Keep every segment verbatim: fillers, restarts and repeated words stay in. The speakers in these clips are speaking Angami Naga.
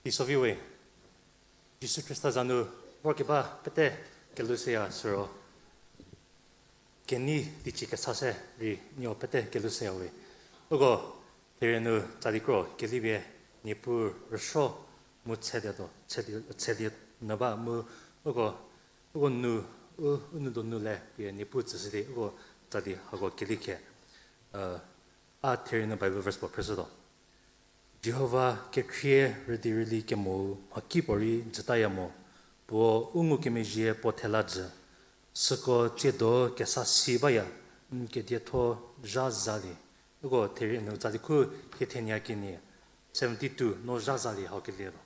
Teisovi we, Jisu Khrista za nu vorkeba pete kelhou seya siro, kenei teicie kesa se rei nieko pete kelhou seya we. Uko therie nu tsali kro kelipie Niepuu rüsuo mu tselie, tselie nyü ba mu uko, uko nu, u, u nou donu le pie Niepuu tsüshü di uko tsali hako keli khe. A therie nu Bible verse puo phreshütuo. Jihova kekhrie rüdi rüli kemou mhakipuorei jütaya mo, puo u ngukemezhie puo thela jü, süko tsiedo kesa si baya, n kedietho zha zalie. Uko therie nu tsali khu hie thenia kenie, seventy-two, no zha zalie hau kelietuo.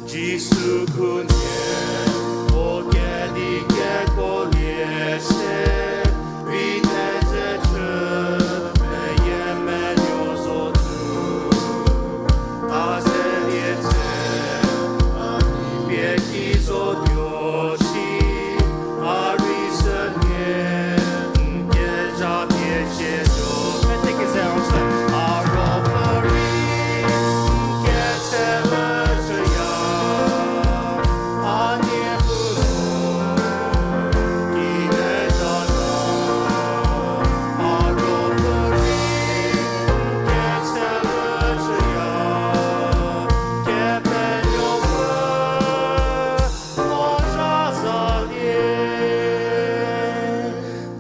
Jisu khunhie, o kedi kekuolie se, vi teze chü, meyiemenuo zo tsü. A zelie tse, a nei pie ki zotuo shi, a rei sünhie, n keja pie chietuo. Pete keze a se. A ruopfü rei, n ketse chüya, a nie bu nu, ki keja ta. A ruopfü rei, n ketse chüya, Kepenuopfü, mo zha zalie.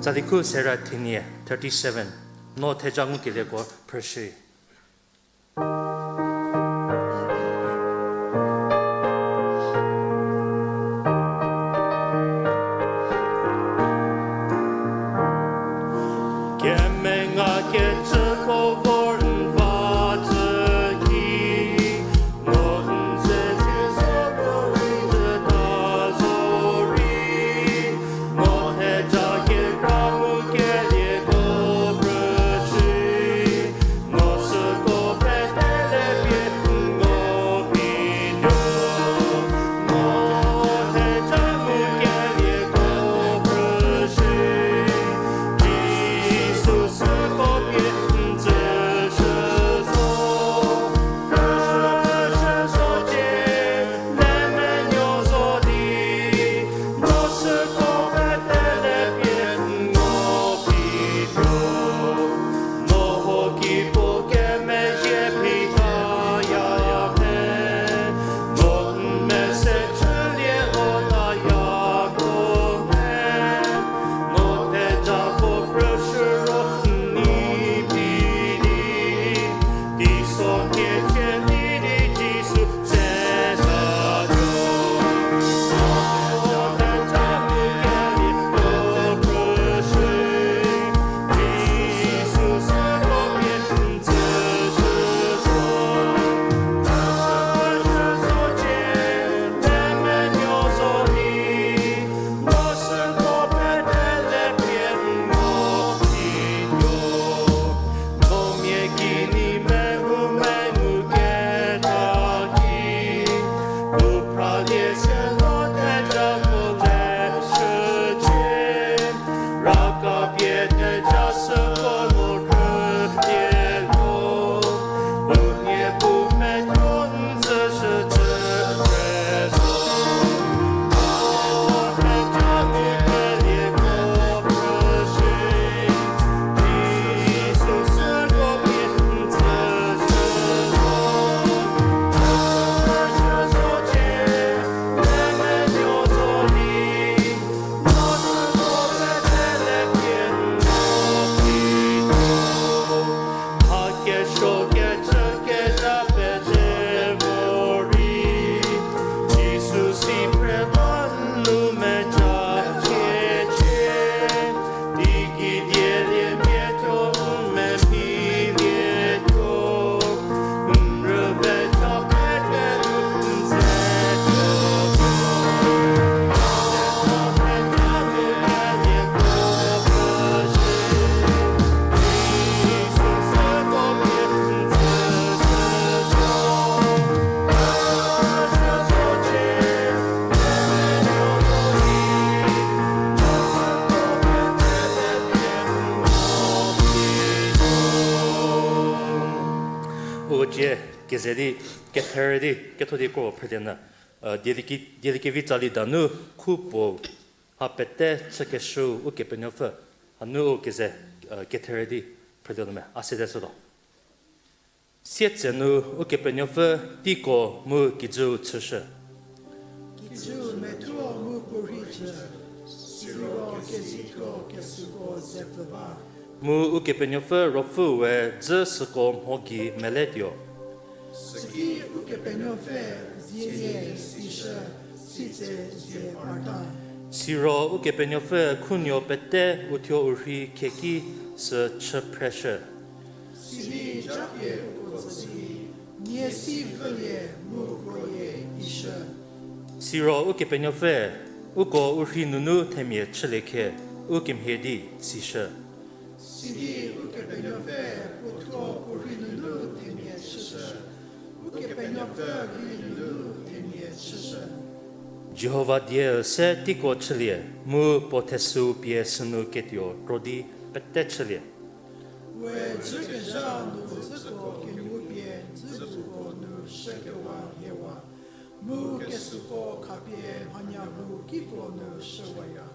Tsali khu sera thenie, thirty-seven. No theja ngukelieko phrüshü. Kemenga kecüko vor n va tsü ki, no n ze ziezo puo rei zeta zorei, no theja kekra ngukelieko phrüshü, no Keze di, kethere di, ketho di kro phrülie nyü, dieliekevi tsali danu, khu puo, ha pete chükeshüu Ukepenuopfü, hanu u keze, kethere di, phrülie nyü me, a sede shütuo. Sietsenu Ukepenuopfü teiko mu kijüu chüshü. Kijüu methuo mu puorhi chü, siro kezitho kesüko zepfü ba. Mu Ukepenuopfü Ruopfüu we dzü süko mho gei meletuo. Süki Ukepenuopfü zie nie sishü, sitse zie parta. Siro Ukepenuopfü khunuo pete uthuo u rhei khieki sü chü phreshü. Sidi japie uko tsü di, nie si vülie mu krolie ishü. Siro Ukepenuopfü, uko u rhei nunu themia chülie khe, u kemhie di sishü. Sidi Ukepenuopfü, puo thuo u rhei nunu themia chüshü, Ukepenuopfü rhei nunu themia chüshü. Jihova die se teiko chülie, mu puo thesüu pie sünu ketuo kro di pete chülie. We dzükezha nu dzüko kenu pie dzübuko nu shükewa hiewa, mu kesüko khapie mhanya ru kiko nu shüwaya.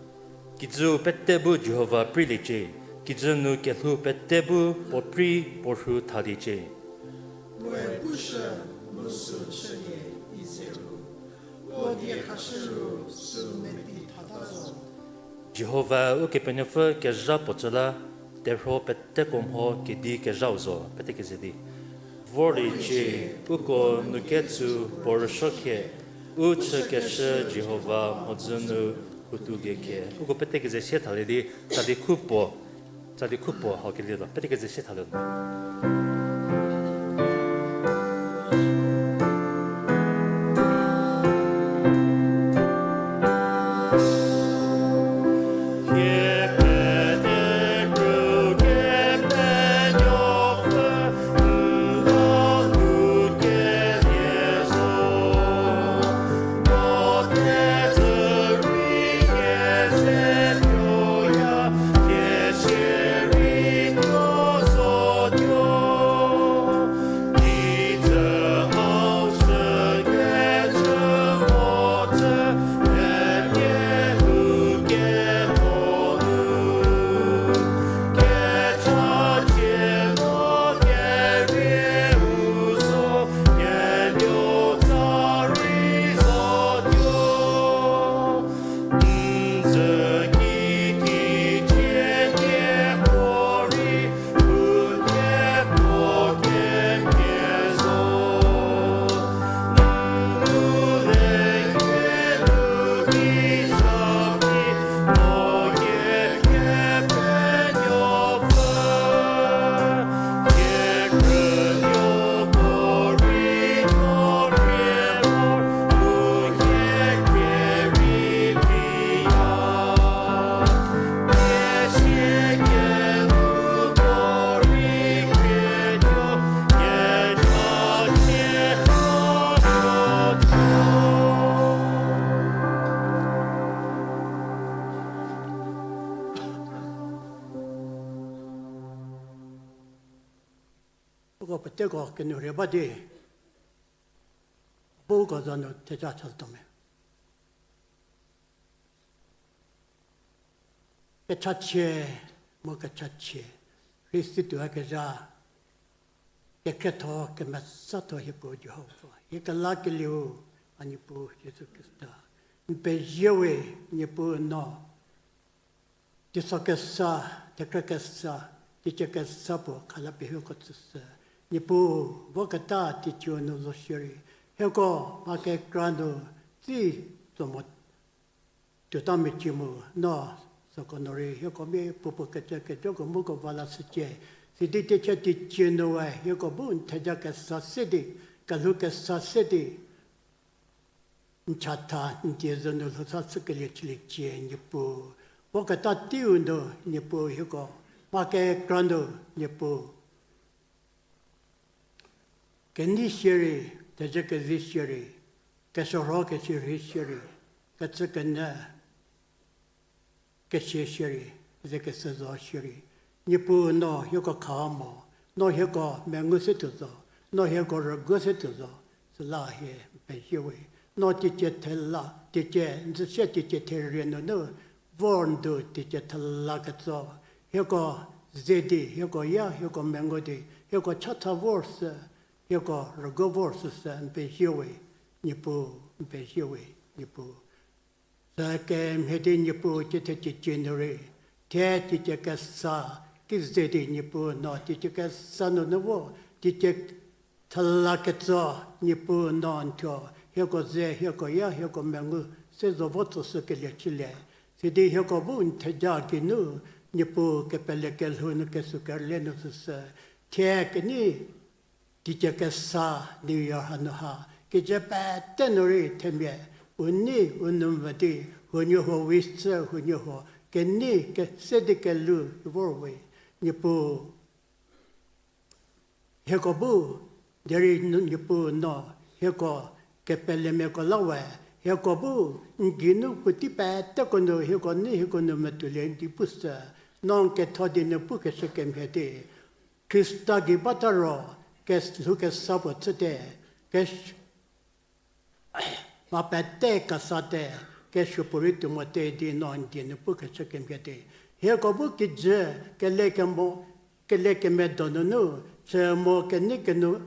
Kijüu pete bu Jihova preiliecie, kijü nu kelhou pete bu puo prei puo rhu thaliecie. We pushü mu sü chülie ize ru, puo die khashü ru sü meti thata zo. Jihova Ukepenuopfü kezha puo cü la, terhuo peteko mho kedi kezhau zo, pete keze di. Vorliecie, uko nu ketsu puo rüsuokhie, u chükeshü Jihova mhodzü nu puotou lie khie. Uko pete keze sie thalie di, tsali khupuo, tsali khupuo hau kelietuo, pete keze sie thalie. Uko peteko kenourhei ba di, bu uko za nu theja chatuo me. Kechachie, mu kechachie, rhei situoyakezha, kekhrietho kemesatho hiepuu Jihova, hie kelakelieu, a Niepuu Jisu Khrista, n pezie we Niepuu no, teisokesa, thekrekesa, teicie kesa puo khalapie hieko tsüshü. Niepuu, voketa teicieu nu zo shierei, hieko mha kekra nu tsi tso mo tuota mecie mu, no süko nu rei hieko mia puopuo kecü kejoko muko va lashücie. Sidi teicie teicie nu we hieko bu n theja kesa se di, kelhou kesa se di, n chatha n die zo nu lhousa chükelie chüliecie Niepuu. Voketa teiu nu Niepuu hieko mha kekra nu Niepuu kenei shierei, thezhü kezie shierei, kesorho kesi rhei shierei, kecü kenyü kesia shierei, ze keshü zo shierei, Niepuu no hieko kha mo, no hieko mengu se tuo zo, No hieko rüguo se tuo zo, süla hie n pezie we. No teicie thela, teicie, n zü sie teicie therie nunu, vor n du teicie thela ketso. Hieko ze di, hieko ya, hieko mengu di, hieko chatha vor sü, hieko rüguo vor süsü n pezie we, Niepuu, n pezie we, Niepuu. Sükemhie di Niepuu teicie thecie nu rei, thie teicie kesa, ki ze di Niepuu no teicie kesa nunu vo, teicie thela ketso, Niepuu no n thuo, hieko ze, hieko ya, hieko mengu, se zo vo tsoshükelie chülie. Sidi hieko bu n theja geinu, Niepuu kepele kelhou nu kesuo kerle nu süsü, thie kenei teicie kesa New Year hanu ha, kijü pete nu rei themia, u nei u nou mvü di, huoniehuo wishü, huoniehuo kenei kese di kelhou vor we, Niepuu. Hieko bu, derei n Niepuu no, hieko kepelemiako la we, hieko bu, n geinu puotei peteko nu hieko nei hieko nou metuolie di pushü, no n ketho di nu pukeshü kemhie di, Khrista gei bata ro, kelhou kesa puo chüte, ke mha pete kesate, kesuo puorei tuo mote di no n die nu pukecü kemhie di. Hieko bu kijü, kele kemo, kele kemedo nunu, chü mo kenei kenu,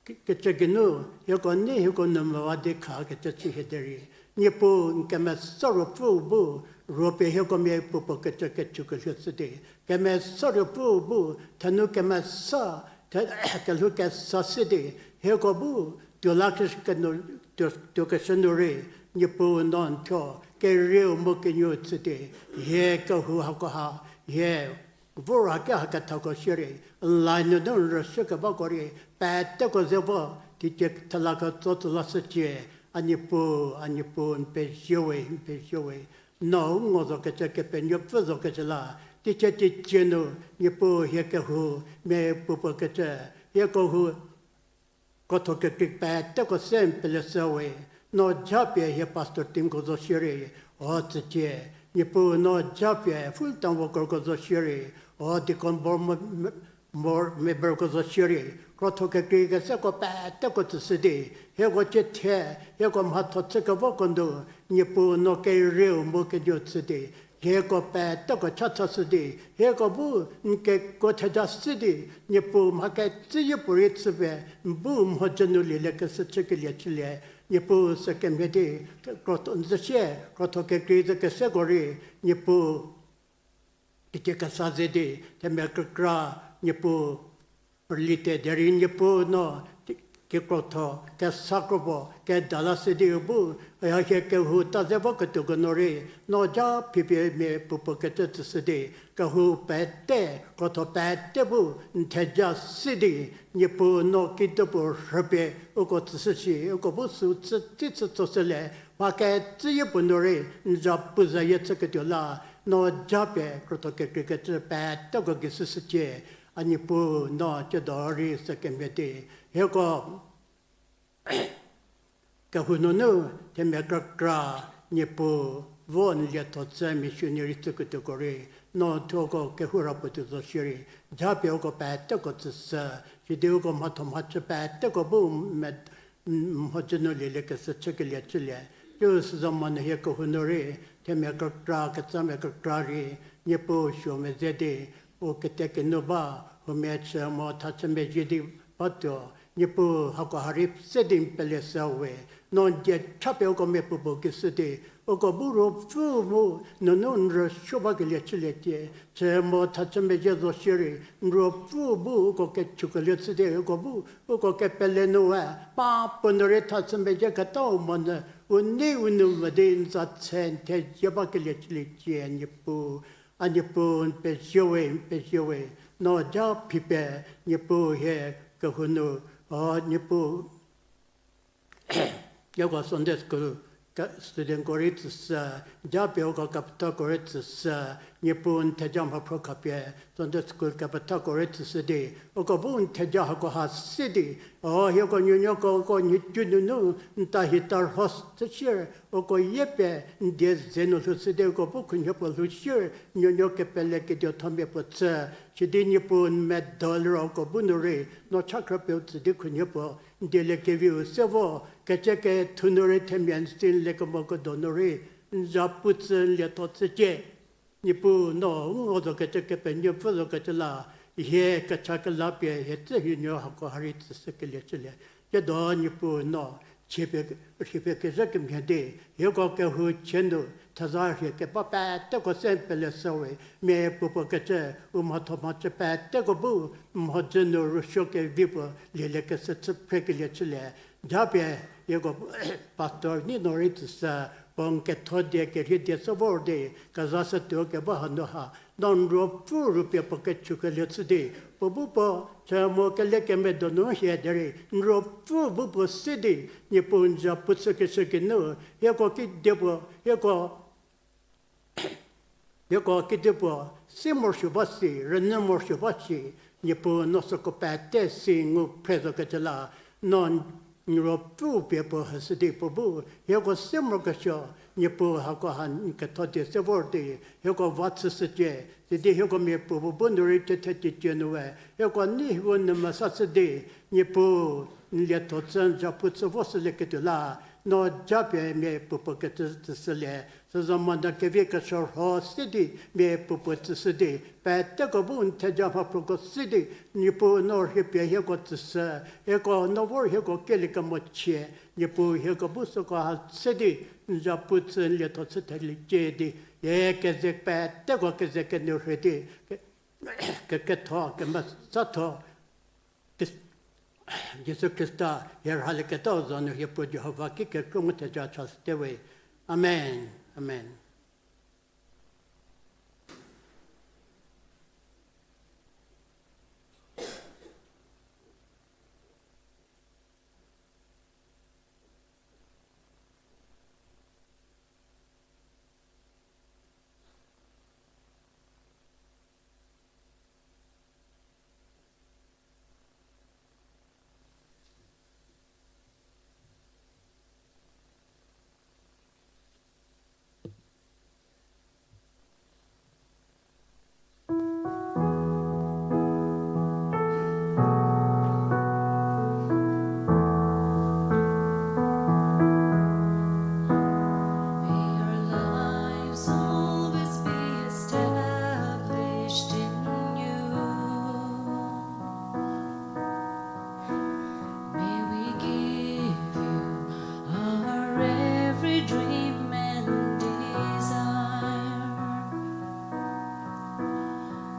ke-, kecü geinu, hieko nei hieko nou mewa di khakecü chü hie derei. Niepuu n kemesa ruopfüu bu, ruopie hieko mia puopuo kecü kechu kelhou chü di. Kemesa ruopfüu bu, thenu kemesa, the-, kelhou kesa si di, hieko bu, tuo la kesu kenu, tuo, tuo keshü nu rei, Niepuu no n thuo, kerieu mu kenuou chü di, hie kehou hako ha, hie vor hake hakethako shierei, n la nunu n rüsuo kebako rei, peteko ze vo, teicie thela ketso tsü lashücie, a Niepuu, a Niepuu, n pezie we, n pezie we. No u ngo zokecü Kepenuopfü zokecü la, teicie teicie nu, Niepuu hie kehou, mia puopuo kecü, hie kehou, krotho kekrei peteko se n peleshü we, no japie hie pastor teamko zo shierei, o tsücie, Niepuu no japie full time workerko zo shierei, o deacon board me-, board memberko zo shierei, krotho kekrei keseko peteko tsüshü di, hieko cie thie, hieko mhatho chü kevoko nu, Niepuu no kerieu mu kenuou chü di, hieko peteko chatha shü di, hieko bu n kekuo theja si di, Niepuu mha ketsüyie puorei chüpie, n bu mhodzü nu lieliekeshü chükelie chülie, Niepuu sükemhie di, krotho n zü sie, krotho kekrei zü keseko rei, Niepuu, teicie kesa ze di, themia kekra, Niepuu, rülite derei Niepuu no, kekrotho, kesa kropuo, keda lashü di u bu, a hie kehou ta ze voketuoko nu rei, no ja phipie mia puopuo kecü tsüshü di, kehou pete, krotho pete bu, n theja si di, Niepuu no kituo puo rhüpie, uko tsüshü shi, uko bu sü chü, tei chü tsoshülie, mha ketsüyie puo nu rei, n za pu zayie chüketuo la, no japie krotho kekreikecü peteko gei shüshücie, a Niepuu no tsiedo rei sükemhie di, hieko kehou nunu themia kekra Niepuu vo n lietho chü missionary chüketuoko rei, no thuoko kehou ra puo tuo zo shierei, japie uko peteko tsüshü, sidi uko mhatho mhachü peteko bu me mhodzü nu lieliekeshü chükelie chülie, tiu süzo monyü hie kehou nu rei, themia kekra, ketsamia kekra rei, Niepuu suo meze di, u kete kinu ba, huomia chü mo thachü mezhie di batuo, Niepuu hako ha rei se di n peleshü we, no n die chapie uko mia puopuo gei shü di, uko bu ruopfü mu, nunu n rüsuo bakelie chülie tie, chü mo thachü mezhie zo shierei, n ruopfü bu uko kechukelie chü di, uko bu, uko kepele nu we, pa puo nu rei thachü mezhie ketau monyü, u nei u nou mvü di n za tse n thezie bakelie chüliecie Niepuu, a Niepuu n pezie we, n pezie we, no ja phipie Niepuu hie kehou nu, o Niepuu, hieko Sunday school studentko rei tsüshü, japie uko kepethako rei tsüshü, Niepuu n theja mhaphro khapie Sunday school kepethako rei tsüshü di, uko bu n theja hakoha si di, o hieko nuonuoko uko nhicu nunu n ta hi tarho chü shie, uko yie pie n die ze nu lhoushü di uko bu khunhie puo lhou shie, nuonuo kepele keduothomia puo chü, sidi Niepuu n medo liro uko bu nu rei no cha khrüpie u tsü di khunhie puo n dieliekeviu se vo, kecü kethu nu rei themia n si n lekemoko donu rei n zapu chü n lietho chücie. Niepuu no u ngo zo kecü Kepenuopfü zo kecü la, hie kecha kela pie hie tsü hie nuo hako ha rei tsüshükelie chülie. Tsiedo Niepuu no chie pie, rhie pie kezhü kemhie di, hieko kehou chie nu theza rhie keba peteko se n pele shüwe, mia puopuo kecü, u mhatho mhachü peteko bu mhodzü nu rüsuo kevi puo lieliekeshü chü phrekelie chülie. Japie hieko pastor nei no rei tsüshü, puo n ketho die kerhie die se vor di, kezashütuo keba hanu ha, no n ruopfü rupie puo kechukelie chü di, puo bu puo chü mo kelekemedo nu hie derei n ruopfü bu puo si di, Niepuu n zapu chükeshü geinu, hieko kedipuo, hieko hieko kedipuo si morosuo ba si, rünyü morosuo ba si, Niepuu no süko pete si ngu phre zo kecü la, no n ruopfü pie puo heshü di puo bu hieko se morokesuo, Niepuu hako ha n ketho die se vor di hieko va chüshücie, sidi hieko mia puopuo bu nu rei cü the cücie nu we, hieko nei hieko nu mesashü di, Niepuu n lietho chü n zapu chü vo shülieketuo la, no japie mia puopuo kecü tsüshülie, süzo manda kevi kesuo rho si di mia puopuo tsüshü di, peteko bu n theja mhaphroko si di, Niepuu no rhie pie hieko tsüshü, hieko no vor hieko kelie kemochie, Niepuu hieko bu süko ha chü di, n zapu chü n lietho chü theliecie di, hie keze peteko keze kenu rhie di, ke, keketho, kemesatho, Jisu Khrista hie rhalieketau za nu hie puo Jihova ki kekrü mu theja chashüte we. Amen. Amen. May our lives always be established in you. May we give you our every dream and desire,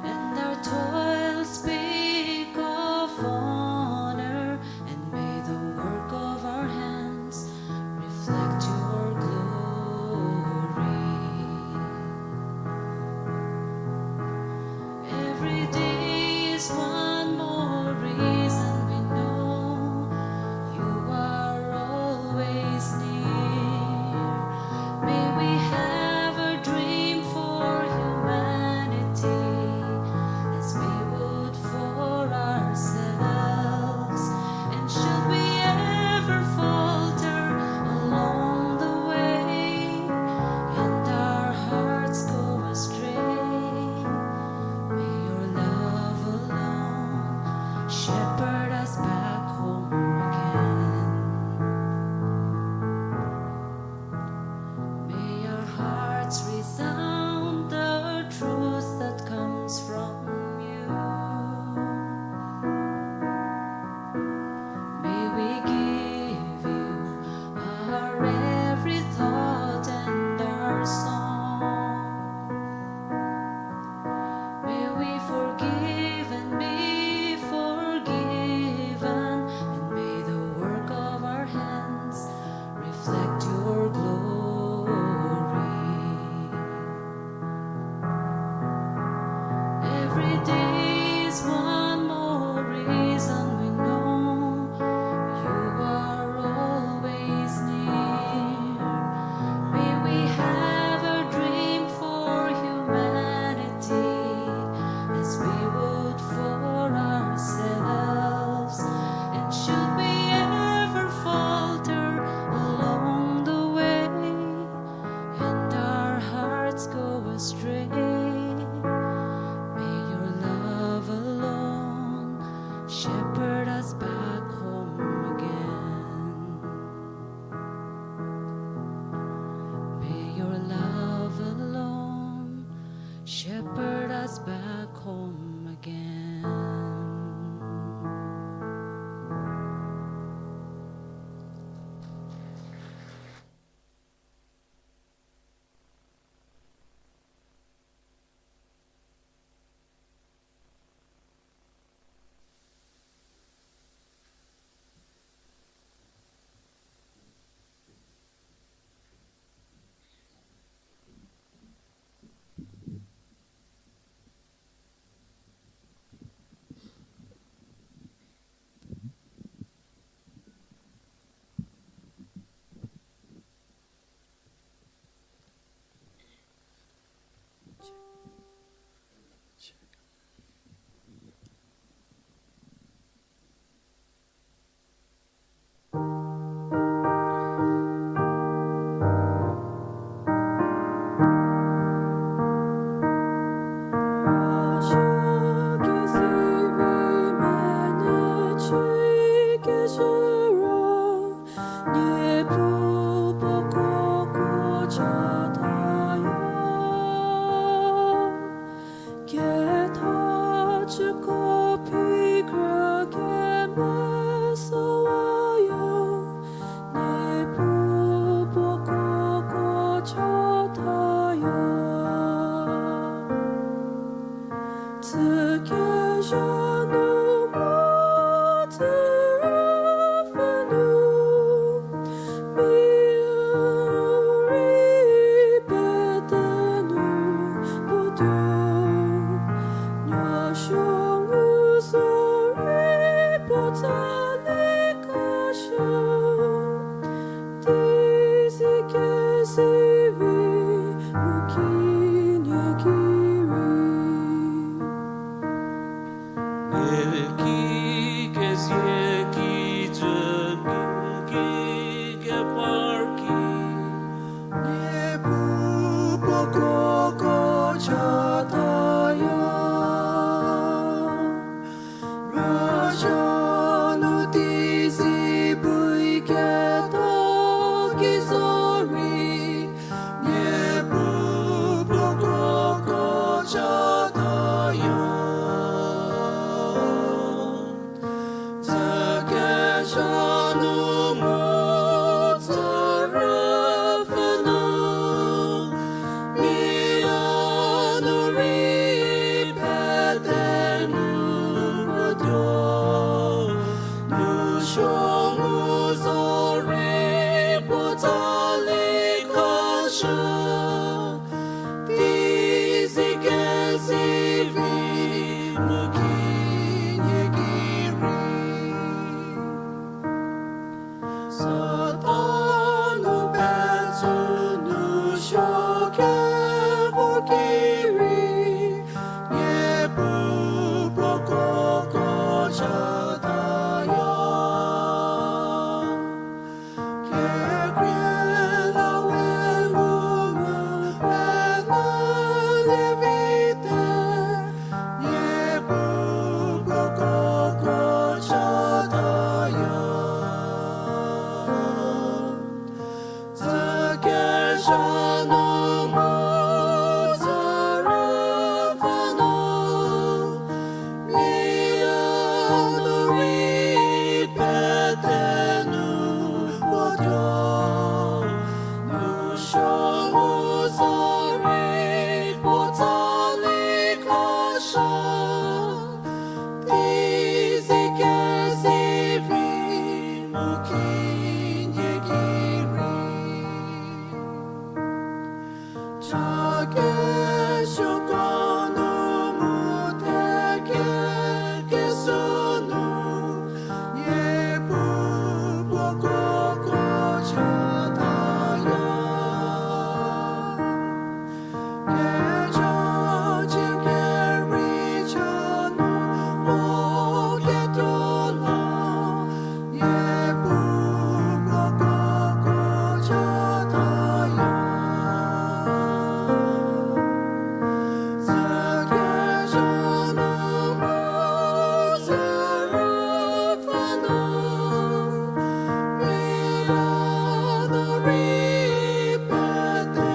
and our toil speak of honor, and may the work of our hands reflect your glory. Every day is one more reason we know you are always near. May we have a dream for humanity as we would for ourselves. And should we ever falter along the way, and our hearts go astray, may your love alone Chataya, rüzha nu di zi pui ketho ki zorei, Niepuu puo kroko chataya. Tsükezha nu mu tsü rüpfhünu, mia nu rei pete nu puo tuo, nu suo mu zorei puo tsali khashü. Di zi kezivi mu kenie ki rei, Satan nu petsü nu suo kevo ki rei, Niepuu puo kroko chataya. Kekreilamonyü pele levite, Niepuu puo kroko chataya. Tsükezha nu mu tsü rüpfhünu, mia nu rei pete nu puo tuo, nu suo mu zorei puo tsali khashü. Di zi kezivi mu kenie ki rei, cha kesuoko nu mu theke kesuo nu, Niepuu puo kroko chataya. Kecha chie kerei cha nu mo ketuo la, Niepuu puo kroko chataya. Tsükezha nu mu tsü rüpfhünu, mia nu rei pete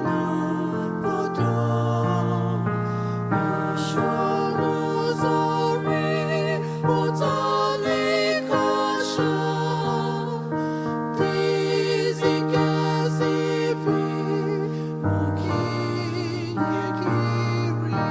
nu puo tuo, nu suo mu zorei puo tsali khashü. Di zi kezivi mu kenie ki rei.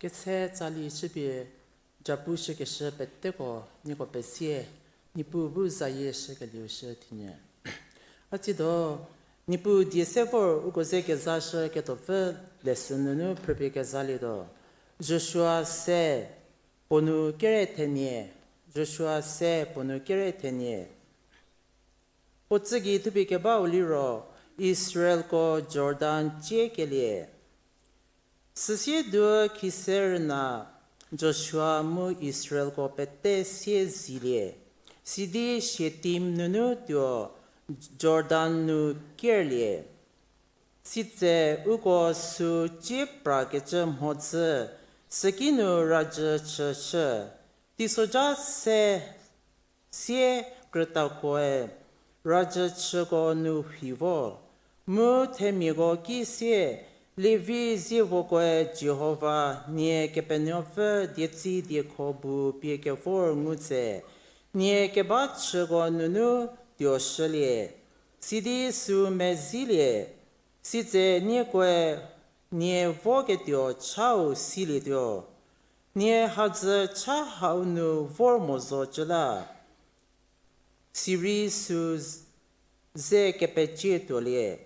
Ketse tsali chüpie, japu shükeshü peteko nieko pesie, Niepuu bu zayie shükelieu shü thinyü. A tsiedo, Niepuu die se vor uko ze kezashü ketopfü lesson nunu phrüpie kezalietuo. Joshua se, puo nu kere thenie, Joshua se puo nu kere thenie. Puo tsügei thupie kebau liro, Israelko Jordan ciekelie. Süsie duo khise rüna Joshua mu Israelko pete sie zilie, sidi Shitim nunu tuo Jordan nu kerlie. Sitse uko sü cie prakecü mhodzü, süki nu rajü chüshü, teisoja se sie krütakoe rajü chüko nu rhei vo, mu themiako ki sie, Levi zievokoe Jihova nie Kepenuopfü dietsi diekho bu pie kevor ngu tse, nie keba chüko nunu tuoshülie, sidi sü mezilie, sitse niekoe nie voketuo chau silietuo. Nie hadzü cha hau nu vor mo zocü la. Sirei sü ze kepecie tuolie.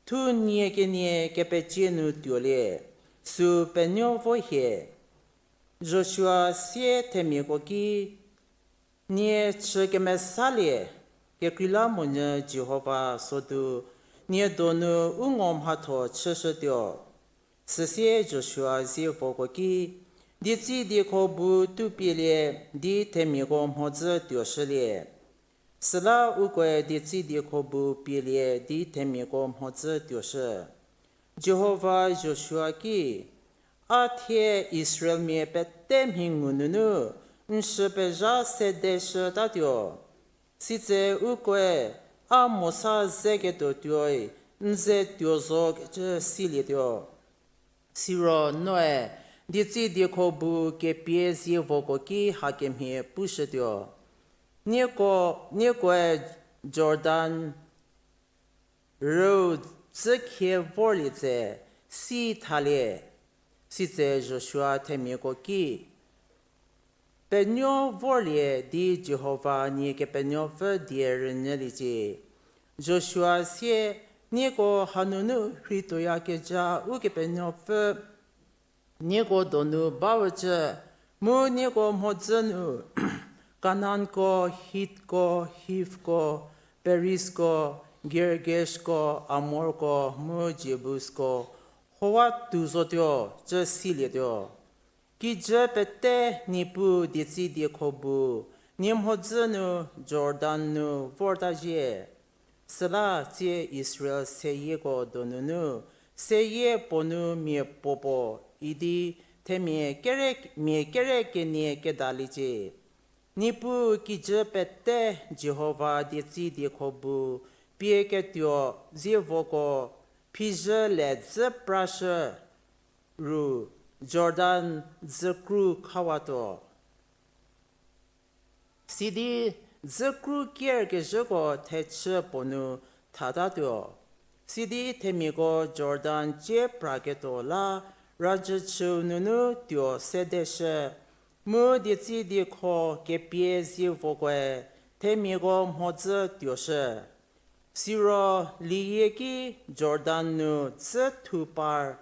Thu nie kenie kepecie nu tuolie, süu penuo vo hie. Joshua sie themiako ki, Nie chü kemesalie, kekreilamonyü Jihova sodu nie donu u ngo mhatho chüshütuo. Süsie Joshua zievoko ki, Dietsi diekho bu tupielie di themiako mhodzü tuoshülie. Süla ukoe dietsi diekho bu pielie di themiako mhodzü tuoshü. Jihova Joshua ki, A thie Israelmia pete mhi ngu nunu n shü pezha sedeshütatuo. Sitse ukoe a Mosa zeketuo tuoi n ze tuo zo kecü silietuo. Siro noe dietsi diekho bu kepie zievoko ki hakemhie pushütuo. Nieko, niekoe Jordan rüu dzükhie vorlie tse si thalie. Sitse Joshua themiako ki, Penuo vorlie di Jihova nie Kepenuopfü die rünyüliecie. Joshua sie, Nieko hanunu rheituoyakezha Ukepenuopfü nieko donu bawücü, mu nieko mhodzü nu Kanaanko, Hitko, Hivko, Perizko, Girgashko, Amorko mu Jebusko howa tou zotuo cü silietuo. Kijü pete Niepuu dietsi diekho bu nie mhodzü nu Jordan nu vortazhie. Süla tsie Israel seyieko donunu, seyie puo nu mia puopuo idi themia kere, mia kere kenie kedaliecie. Niepuu kijü pete Jihova dietsi diekho bu pie ketuo zievoko phizhü le dzü prashü ru Jordan dzükru khawatuo. Sidi dzükru kierkezhüko thechü puo nu thatatuo. Sidi themiako Jordan cie praketuo la rajüchüu nunu tuo sedeshü, mu dietsi diekho kepie zievokoe themiako mhodzü tuoshü. Siro liyie ki Jordan nu dzü thu par,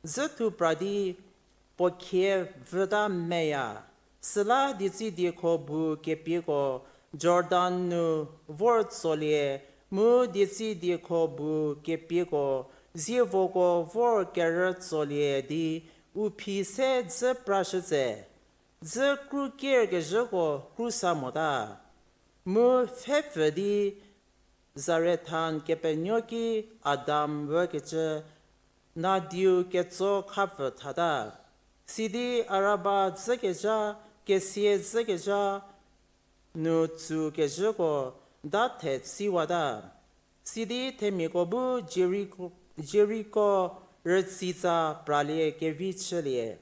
dzü thu pra di puo khie vüta meya. Süla dietsi diekho bu kepieko Jordan nu vor tsolie, mu dietsi diekho bu kepieko zievoko vor kerü tsolie di u phi se dzü prashü tse, dzü kru kierkezhüko kru sa mota. Mu pfhepfü di Zarethan kepenuo ki Adam vükecü nadiu ketso khapfü thata. Sidi Araba dzükezha, kesia dzükezha nu tsukezhüko dathe tsiwata. Sidi themiako bu Jeriko, Jeriko rütsitsa pralie kevi chülie.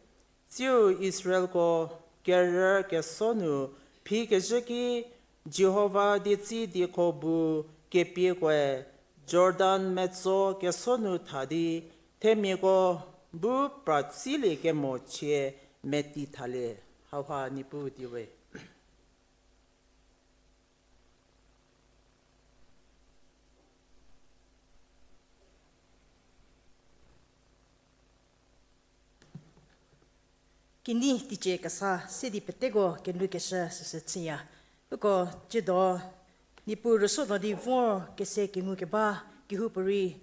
Tsiu Israelko kerü keso nu phikezhü ki Jihova dietsi diekho bu kepiekoe Jordan metso keso nu tha di themiako bu pratsilie kemo chie meti thalie. Hauha Niepuu diewe. Kenei teicie kesa se di peteko kelhukeshü süsü chüya. Uko tsiedo Niepuu rüsuo no di vor kese kengu keba kehoupuorei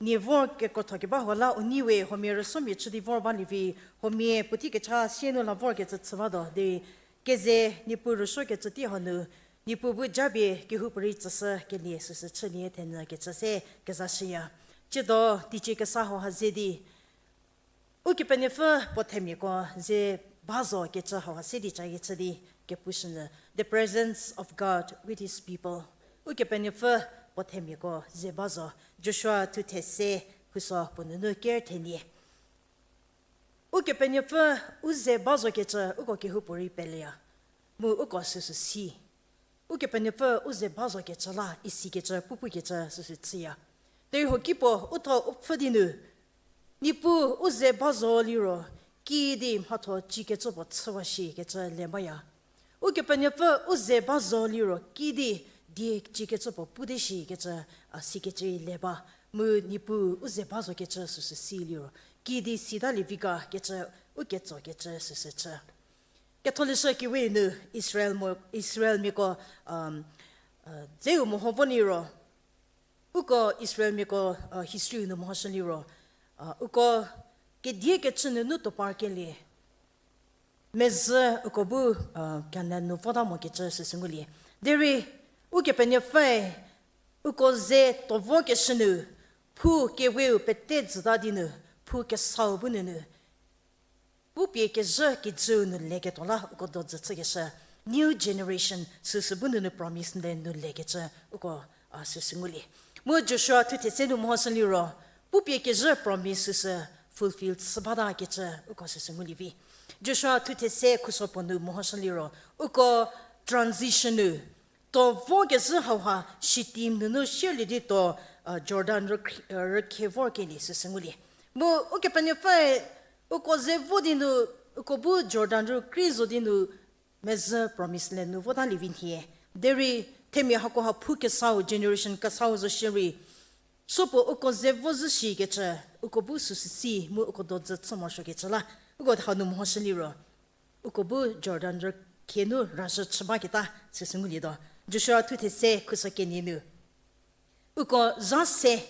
nie vor kekrotho keba huo la u nei we huomia rüsuomia chü di vor balie vi, huomia puotei kecha sie nu la vorkecü chü batuo di keze Niepuu rüsuokecü tei hanu Niepuu bu japie kehoupuorei tsüshü kelie süsü chülie thenyü kecü se kezashüya. Tsiedo teicie kesa hauha ze di Ukepenuopfü puo themiako ze ba zo kecü hauha se di cayie chü di kepushünyü, the presence of God with his people. Ukepenuopfü puo themiako ze ba zo, Joshua thuthe se khuso puo nunu ker thenie. Ukepenuopfü u ze ba zo kecü uko kehoupuorei peleya, mu uko süsü si. Ukepenuopfü u ze ba zo kecü la isikecü pupukecü süsü chüya. Derei huo kipuo u tho u pfhü di nu, Niepuu u ze ba zo liro, kiüdi mhatho cikecü puo chüwa shikecü le baya. Ukepenuopfü u ze ba zo liro, kiüdi die cikecü puo pu di shikecü, a, sikecü le ba. mu Niepuu u ze ba zokecü süsü si liro, kidi sita lievi ga kecü, u ketsokecü süsü chü. Ketholeshü kewe nu Israel mo, Israelmiako, dzeu meho vo liro, uko Israelmiako history nu mehoshü liro, uko kedie kecü nunu topar kelie mezhü uko bu Kanan nu vota mokecü süsü ngulie. Derei Ukepenuopfüe uko ze tovokeshü nu, phu keweu pete jüta di nu, phu kesau bu nunu, pupie kezhü kijüu nu leketuo la uko dodzü chükeshü, new generation süsü bu nunu promise land nu lekecü uko süsü ngulie. Mu Joshua thuthetse nu mehoshü liro, pupie kezhü promise süsü fulfill chü bata kecü uko süsü ngulie vi. Joshua thuthetse khuso puo nu mehoshü liro, uko transition nu, tovokezhü hauha Shittim nunu shierlie di tuo, Jordan rükhrie vorkelie süsü ngulie. Mu Ukepenuopfüe uko ze vo di nu, uko bu Jordan rükrie zo di nu, mezhü promise land nu vota lievi nhie. Derei themia hakoha phu kesau, generation kesau zo shierei, supuo uko ze vo zhü shikecü, uko bu süsü si mu uko dodzü chü morosuokecü la, uko hanu mehoshü liro, uko bu Jordan rükhie nu razhü chü baketa süsü ngulietuo. Joshua thuthetse khuso kenie nu, uko zha se,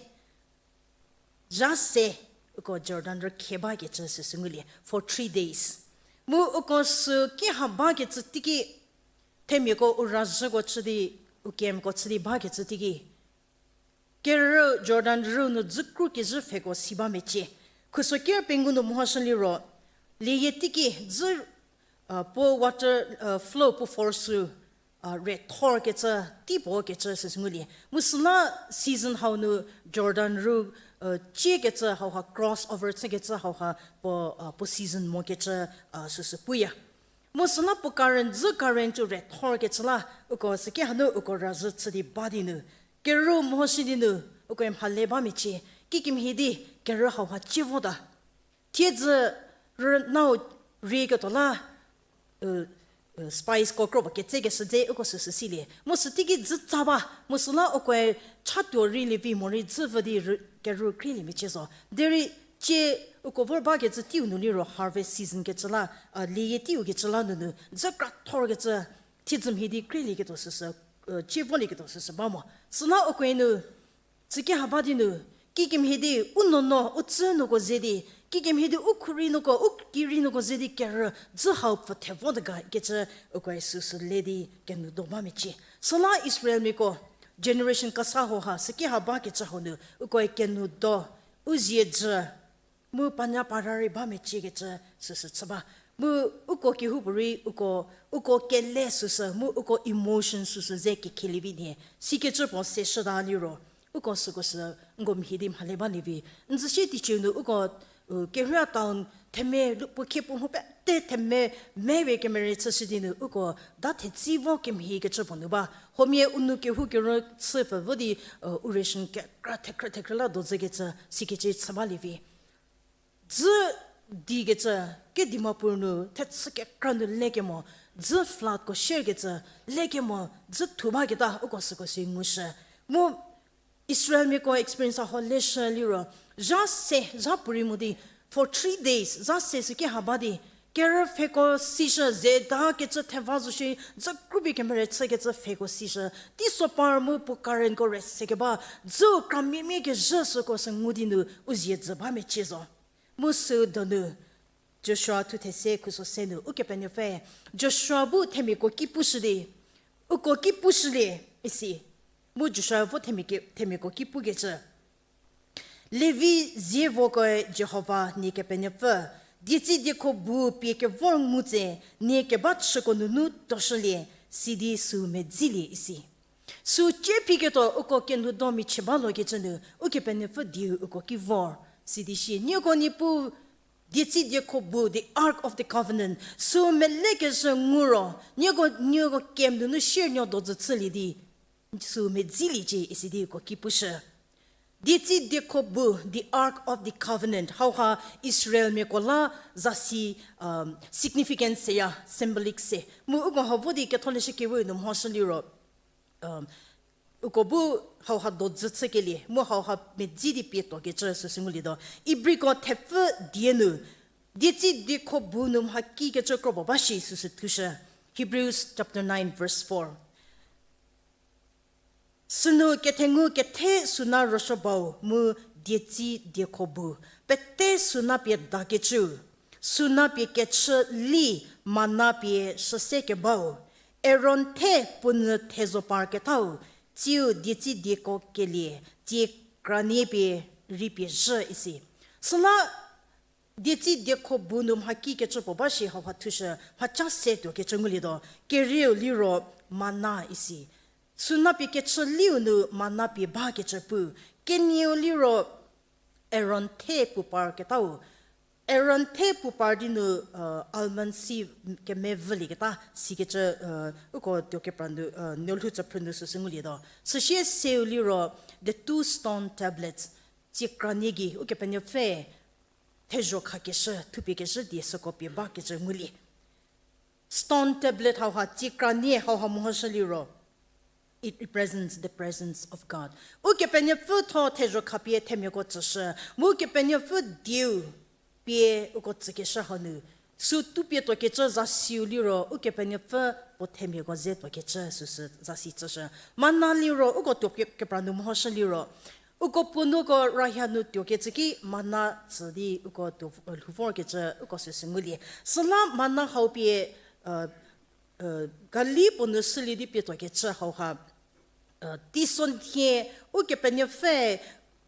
zha se, uko Jordan rükhie bakecü süsü ngulie for three days. Mu uko sü ki ha bakecü teiki, themiako u razhüko chü di, u campko chü di bakecü teiki, kerü Jordan rü nu dzü kru kezhü pfheko si ba mecie. Khuso ker pengou nu mehoshü liro, lieyie teiki dzü puo water flow puo force sü rethorkecü, tei puo kecü süsü ngulie. Mu süla season hau nu Jordan rü ciekecü hauha cross over chükecü hauha puo, puo season mokecü süsü puya. Mu süla puo current, dzü current tu rethorkecü la, uko süki hanu uko razhü chü di ba di nu, kerü mehoshü di nu, ukoe mhale ba mecie, kikemhie di kerü hauha cie vota. Thiedzü rünau rieketuo la, spiceko kro puo ketsekeshü dze uko süsü silie. Mu süteiki dzü tsa ba, mu süla ukoe chatuo rei lievi morei dzü vü di kerü kreilie mecie zo. Derei cie uko vor bakecü teiu nu liro harvest season kecü la, lieyie teiu kecü la nunu, dzü krathorkecü, thiedzü mhie di kreilieketuo süsü, cie volieketuo süsü ba mo. Süla ukoe nu, süki ha ba di nu, kikemhie di u nuonuo, u tsü nuoko ze di, kikemhie di u khurei nuoko, u kirei nuoko ze di kerü, dzü hau pfü the vo de ga kecü, ukoe süsü le di kenu do ba mecie. Süla Israelmiako, generation kesa hauha, süki ha bakecü hau nu, ukoe kenu do, u zie jü, mu panya para rei ba mecie kecü süsü chü ba. Mu uko kehoupuorei uko, uko kele süsü, mu uko emotion süsü ze kekhelievi nhie. Sikecü puo se shüta liro, uko süko sü nko mhie di mhale ba lievi. N zü sie teiciu nu uko, kerhia town themia puo khie puo mho pete themia mepie kemere chüshü di nu uko da thetsei vo kemhiekecü puo nu ba. Huomia u nou kehou kerü chü pfü vo di, u ration kekra thekhrü thekhrü la dozükecü sikecü chü ba lievi. Dzü dikecü, ke Dimapur nu thechü kekra nu lekemo, dzü floodko sierkecü, lekemo, dzü thu baketa uko süko si ngushü. Mu Israelmiako experience a ho leshü liro, zha se, zha puorei mo di, for three days, zha se süki ha ba di, kerü pfheko sishü, zeta kecü theva zo shi, dzü krupie kemere chükecü pfheko sishü, teiso par mu puo currentko rei se keba, dzü kramia mia kezhü süko sü ngu di nu u zie jü ba mecie zo. Mu sü donu, Joshua thuthese khuso se nu, Ukepenuopfü, Joshua bu themiako ki pushü di, uko ki pushülie, isi. Mu Joshua vo themia ke-, themiako ki pukecü. Levi zievokoe Jihova nie Kepenuopfü, dietsi diekho bu pie kevor ngu tse, nie keba chüko nunu tuoshülie, sidi sü medzilie isi. Sü cie phiketuo uko kenu do michie ba lokecü nu, Ukepenuopfü dieu uko ki vor, sidi shie. Nieko Niepuu dietsi diekho bu, the Ark of the Covenant, sü melekezhü ngu ro, nieko, nieko camp nunu shiernuo dozü chülie di, sü medziliecie isi di uko ki pushü. Dietsi diekho bu, the Ark of the Covenant, hauha Israelmiako la zasi, significance seya, symbolic se. Mu uko hau vo di Ketholeshü Kewe nu mhoshü liro, uko bu hauha dodzü chükelie mu hauha medzi di pie tuokecü süsü ngulietuo. Ibriko thepfü die nu, dietsi diekho bu nu mha kikecü kro puo ba shi süsü thushü. Hebrews chapter nine verse four. Sünu kethengu kethe suna rüsuo bau mu dietsi diekho bu, pete suna pie dakecüu, suna pie kechü li, mana pie shüse kebau, Aron the puo nyü thezho parketau, tsiu dietsi diekho kelie tsie kranie pie rei pie zhü isi. Süla dietsi diekho bu nu mha kikecü puo ba shi hauha thushü, mhaca se tuokecü ngulietuo. Kerieu liro mana isi. Suna pie kechü liu nu mana pie bakecü pu. Kenieu liro Aron the puo parketau. Aron the puo par di nu, almond si kemevülieketa sikecü, uko tuo kepra nu, nuolhou tsüphrü nu süsü ngulietuo. Süsie seu liro the two stone tablets, tsie kranie gei Ukepenuopfü thezho khakeshü, thupie keshü die süko pie bakecü ngulie. Stone tablet hauha, tsie kranie hauha mehoshü liro, it represents the presence of God. Ukepenuopfü tho thezho khapie themiako tsüshü, mu Ukepenuopfü dieu pie uko tsükeshü hanu, sü thupie tuokecü zasiu liro Ukepenuopfü puo themiako ze tuokecü süsü zasi tsüshü. Mana liro uko tuo kepra nu mehoshü liro, uko puonuoko rahia nu tuokecü ki mana tsü di uko tuo lhou vorkecü uko süsü ngulie. Süla mana hau pie, kali puo nu shülie di pie tuokecü hauha, teisonhie Ukepenuopfü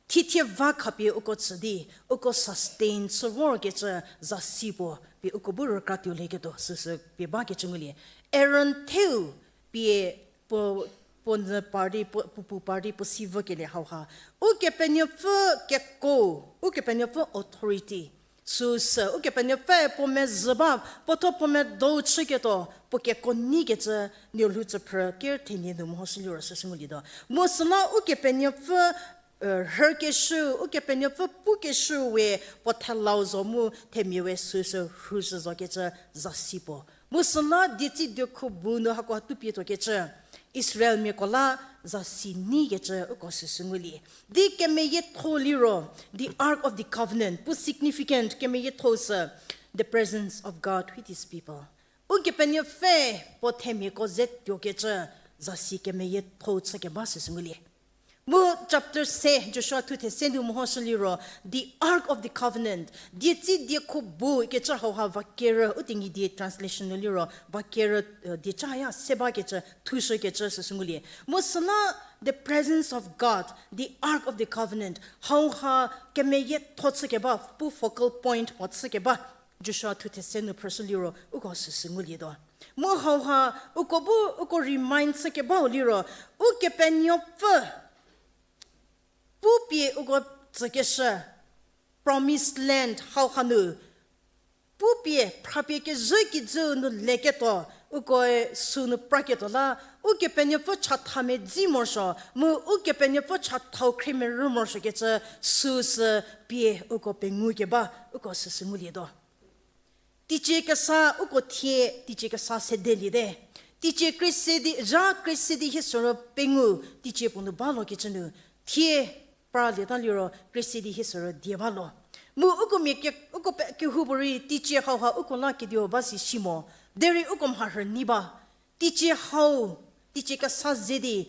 thithie va khapie uko tsü di, uko sustain chü vorkecü zasi puo pie uko bu rükratuolieketuo süsü pie bakecü ngulie. Aron theu pie puo, puo nyü par di, puo, puo pu par di puo si vükelie hauha, Ukepenuopfü keko, Ukepenuopfü authority süsü, Ukepenuopfü puo mezhü ba, puo tho puo medou chüketuo, puo keko neikecü, nuolhou tsüphrü ker thenie nu mehoshü liro süsü ngulietuo. Mu süla Ukepenuopfü rhükeshü, Ukepenuopfü pukeshü we puo thelau zo mu themia we süsü rhuzhü zokecü zasi puo. Mu süla dietsi diekho bu nu hakoha thupie tuokecü Israelmiako la zasi neikecü uko süsü ngulie. Di kemeyietho liro, the Ark of the Covenant, pu significant kemeyietho sü, the presence of God with his people. Ukepenuopfü puo themiako ze tuokecü zasi kemeyietho chükeba süsü ngulie. Mu chapter se, Joshua thuthe se nu mehoshü liro, the Ark of the Covenant, dietsi diekho bu kecü hauha va kerü, u Tenyidie translation nu liro, va kerü, dieca ya se bakecü, thushükecü süsü ngulie. Mu süla the presence of God, the Ark of the Covenant, hauha kemeyietho chükeba, pu focal point mo chükeba, Joshua thuthe se nu phrüshü liro, uko süsü ngulietuo. Mu hauha, uko bu, uko remind chükebau liro, Ukepenuopfü pupie uko tsükeshü, promised land hauha nu, pupie phrapie kezhü kijü nu leketuo, ukoe sünu praketuo la, Ukepenuopfü chatha medzi morosuo, mu Ukepenuopfü chathau khriemerü morosuokecü süsü pie uko pengou keba, uko süsü ngulietuo. Teicie kesa uko thie, teicie kesa sedeliete. Teicie krie se di, zha krie se di hie sorü pengou, teicie puo nu balokecü nu, thie pralieta liro krie se di hie sorü die balo. Mu uko mia ke, uko pe kehoupuorei teicie hauha uko la kedio ba si si mo, derei uko mharhü nei ba. Teicie hau, teicie kesa ze di,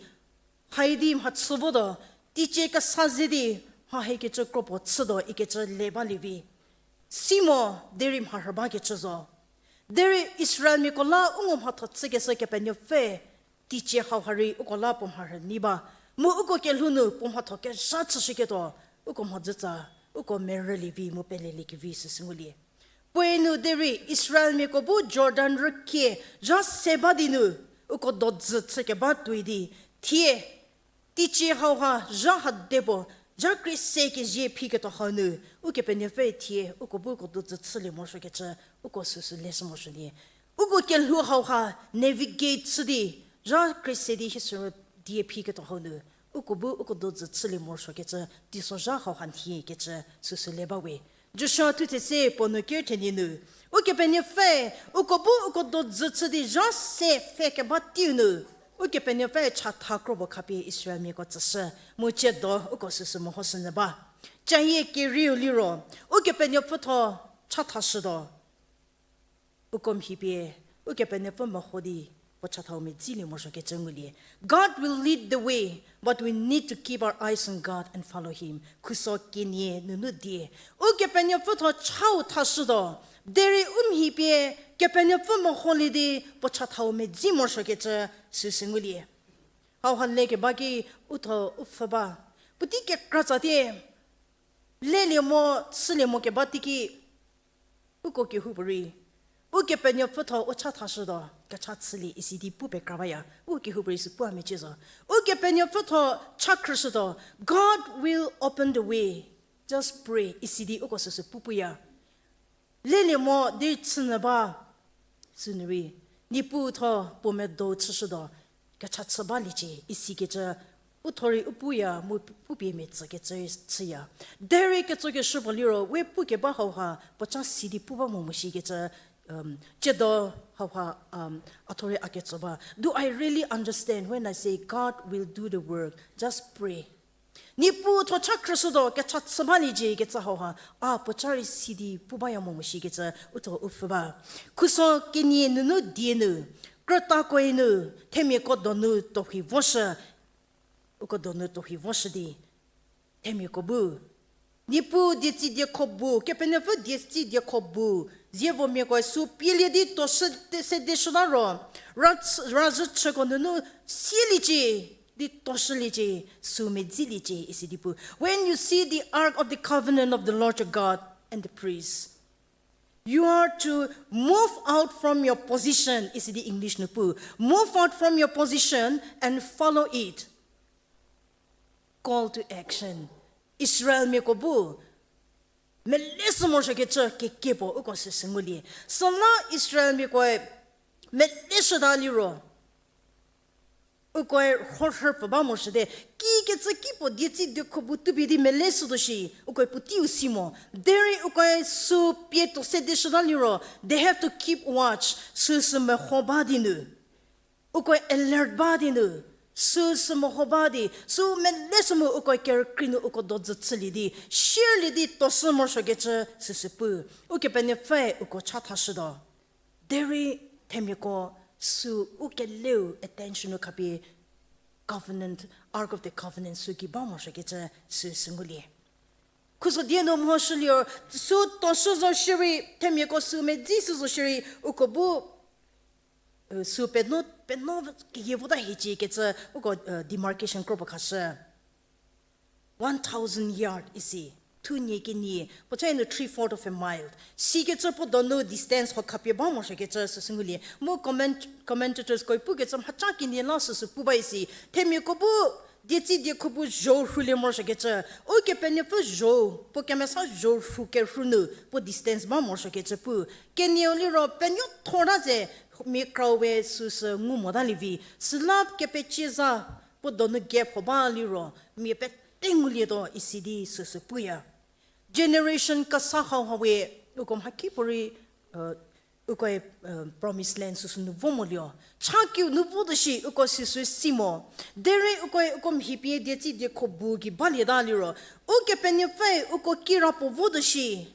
haidi mhachü votuo, teicie kesa ze di, mha hiekecü kro puo chütuo ikecü le balie vi. Si mo, derei mharhü bakecü zo. Derei Israelmiako la u ngu mhatho chükeshü Kepenuopfü, teicie hauha rei uko la puo mharhü nei ba. Mu uko kelhou nu puo mhatho kezha chüshüketuo, uko mhodzütsa, uko merülie vi mu peleliekevi süsü ngulie. Puoe nu derei Israelmiako bu Jordan rükie zha se ba di nu, uko dodzü chükeba tuoi di, thie, teicie hauha zha ha de puo, zha krie se kezie phiketuo hau nu, Ukepenuopfü thie uko bu uko dodzü chülie morosuokecü, uko süsü leshü morosuo di. Uko kelhou hauha navigate chü di, zha krie se di hie sorü die phiketuo hau nu, uko bu uko dodzü chülie morosuokecü, teisozha hauha nhiekecü süsü le bawe. Joshua thuthe se puo nu ker thenie nu, Ukepenuopfü, uko bu uko dodzü chü di zha se pfhe keba teiu nu, Ukepenuopfü chatha kro puo khapie Israelmiako tsüshü, mu tsiedo uko süsü mehoshünyü ba. Cayie kerieu liro, Ukepenuopfü thuo chathashütuo. Uko mhi pie, Ukepenuopfü meho di, puo chathau medzilie morosuokecü ngulie. God will lead the way, but we need to keep our eyes on God and follow Him. Khuso kenie nunu die. Ukepenuopfü thuo chau thashütuo. Derei u mhi pie, Kepenuopfü meholie di, puo chathau medzi morosuokecü süsü ngulie. Hauha lekeba ki u thuo u pfhü ba. Puotei kekratsa tie, lelie mo, chülie mo keba teiki, uko kehoupuorei, Ukepenuopfü thuo u chathashütuo, kecha chülie isi di pu pekra baya, u kehoupuorei sü pu a mecie zo. Ukepenuopfü thuo cha khrüshütuo, God will open the way. Just pray isi di uko süsü pu puya. Lelie mo di chünyü ba, sünu rei, Niepuu thuo puo medo chüshütuo, kecha chü baliecie isikecü, u thuo rei u puya mu pupie mia tsükecü chüya. Derei ketsokeshü puo liro, we pukeba hauha, puo cha si di pu ba mo mo shikecü, tsiedo hauha, a thuo rei a ketso ba. Do I really understand when I say God will do the work? Just pray. Niepuu thuo cha khrüshütuo, kecha chü baliecie kecü hauha, a puo cha rei si di pu baya mo mo shikecü u thuo u pfhü ba. Khuso kenie nunu die nu, krütakoe nu, themiako donu tohi voshü, uko donu tohi voshü di, themiako bu, Niepuu dietsi diekho bu, Kepenuopfü dietsi diekho bu, zievomiakoe sü pielie di toshü te- sedeshüta ro, ra- razhü chüko nunu sieliecie, di toshüliecie, sü medziliecie isi di pu. When you see the ark of the covenant of the Lord your God and the priests, you are to move out from your position, isi di English nu pu. Move out from your position and follow it. Call to action. Israelmiako bu meleshü morosuokecü kekie puo uko süsü ngulie. Süla Israelmiakoe meleshüta liro, ukoe rhorhü pfü ba morosuote. Kikecü kipuo dietsi diekho bu tupie di meleshütuo shi, ukoe puoteiu si mo. Derei ukoe sü pie tosedeshüta liro, they have to keep watch, süsü meho ba di nu. Ukoe alert ba di nu, süsü meho ba di, sü meleshü mu ukoe kerükrie nu uko dodzü chülie di, shierlie di toshü morosuokecü süsü pu. Ukepenuopfü uko chathashütuo. Derei themiako sü u keleu attention nu khapie covenant, Ark of the Covenant sü ki ba morosuokecü süsü ngulie. Khuso die nu mehoshüliro, sü toshü zo shierei, themiako sü medzishü zo shierei, uko bu sü penuo, penuo keyie vota hiecie kecü uko demarcation kro puo khashü. One thousand yard isi, thunie kenie, puo cha nu three fourth of a mile. Sikecü puo donu distance ho khapie ba morosuokecü süsü ngulie. Mu comment, commentatorskoe pukecü mhacha kenie la süsü pu ba isi. Themiako bu dietsi diekho bu zho rhulie morosuokecü. Ukepenuopfü zho, puo kemesa zho rhu kerhu nu, puo distance ba morosuokecü pu. Kenieu liro penuo thorta ze mia krau we süsü ngu motalie vi. Süla kepecie za puo donu gap ho ba liro, mia pete ngulietuo isi di süsü puya. Generation kesa hau ha we, uko mhakipuorei, ukoe promised land süsü nu vo molio. Chakiu nu votuo shi uko süsü si mo. Derei ukoe uko mhi pie dietsi diekho bu gei balieta liro, Ukepenuopfüe uko kirapuo votuo shi,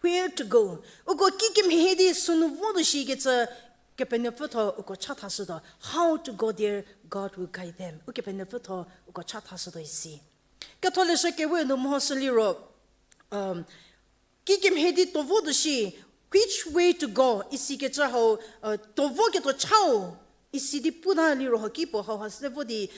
where to go. Uko kikemhie di sünu votuo shikecü, Kepenuopfü thuo uko chathashütuo, how to go there, God will guide them. Ukepenuopfü thuo uko chathashütuo isi. Ketholeshü kewe nu mehoshü liro, kikemhie di tuo votuo shi, which way to go isikecü hau, tuo voketuo chau isi di puta liro ho kipuo hau ha se vo di,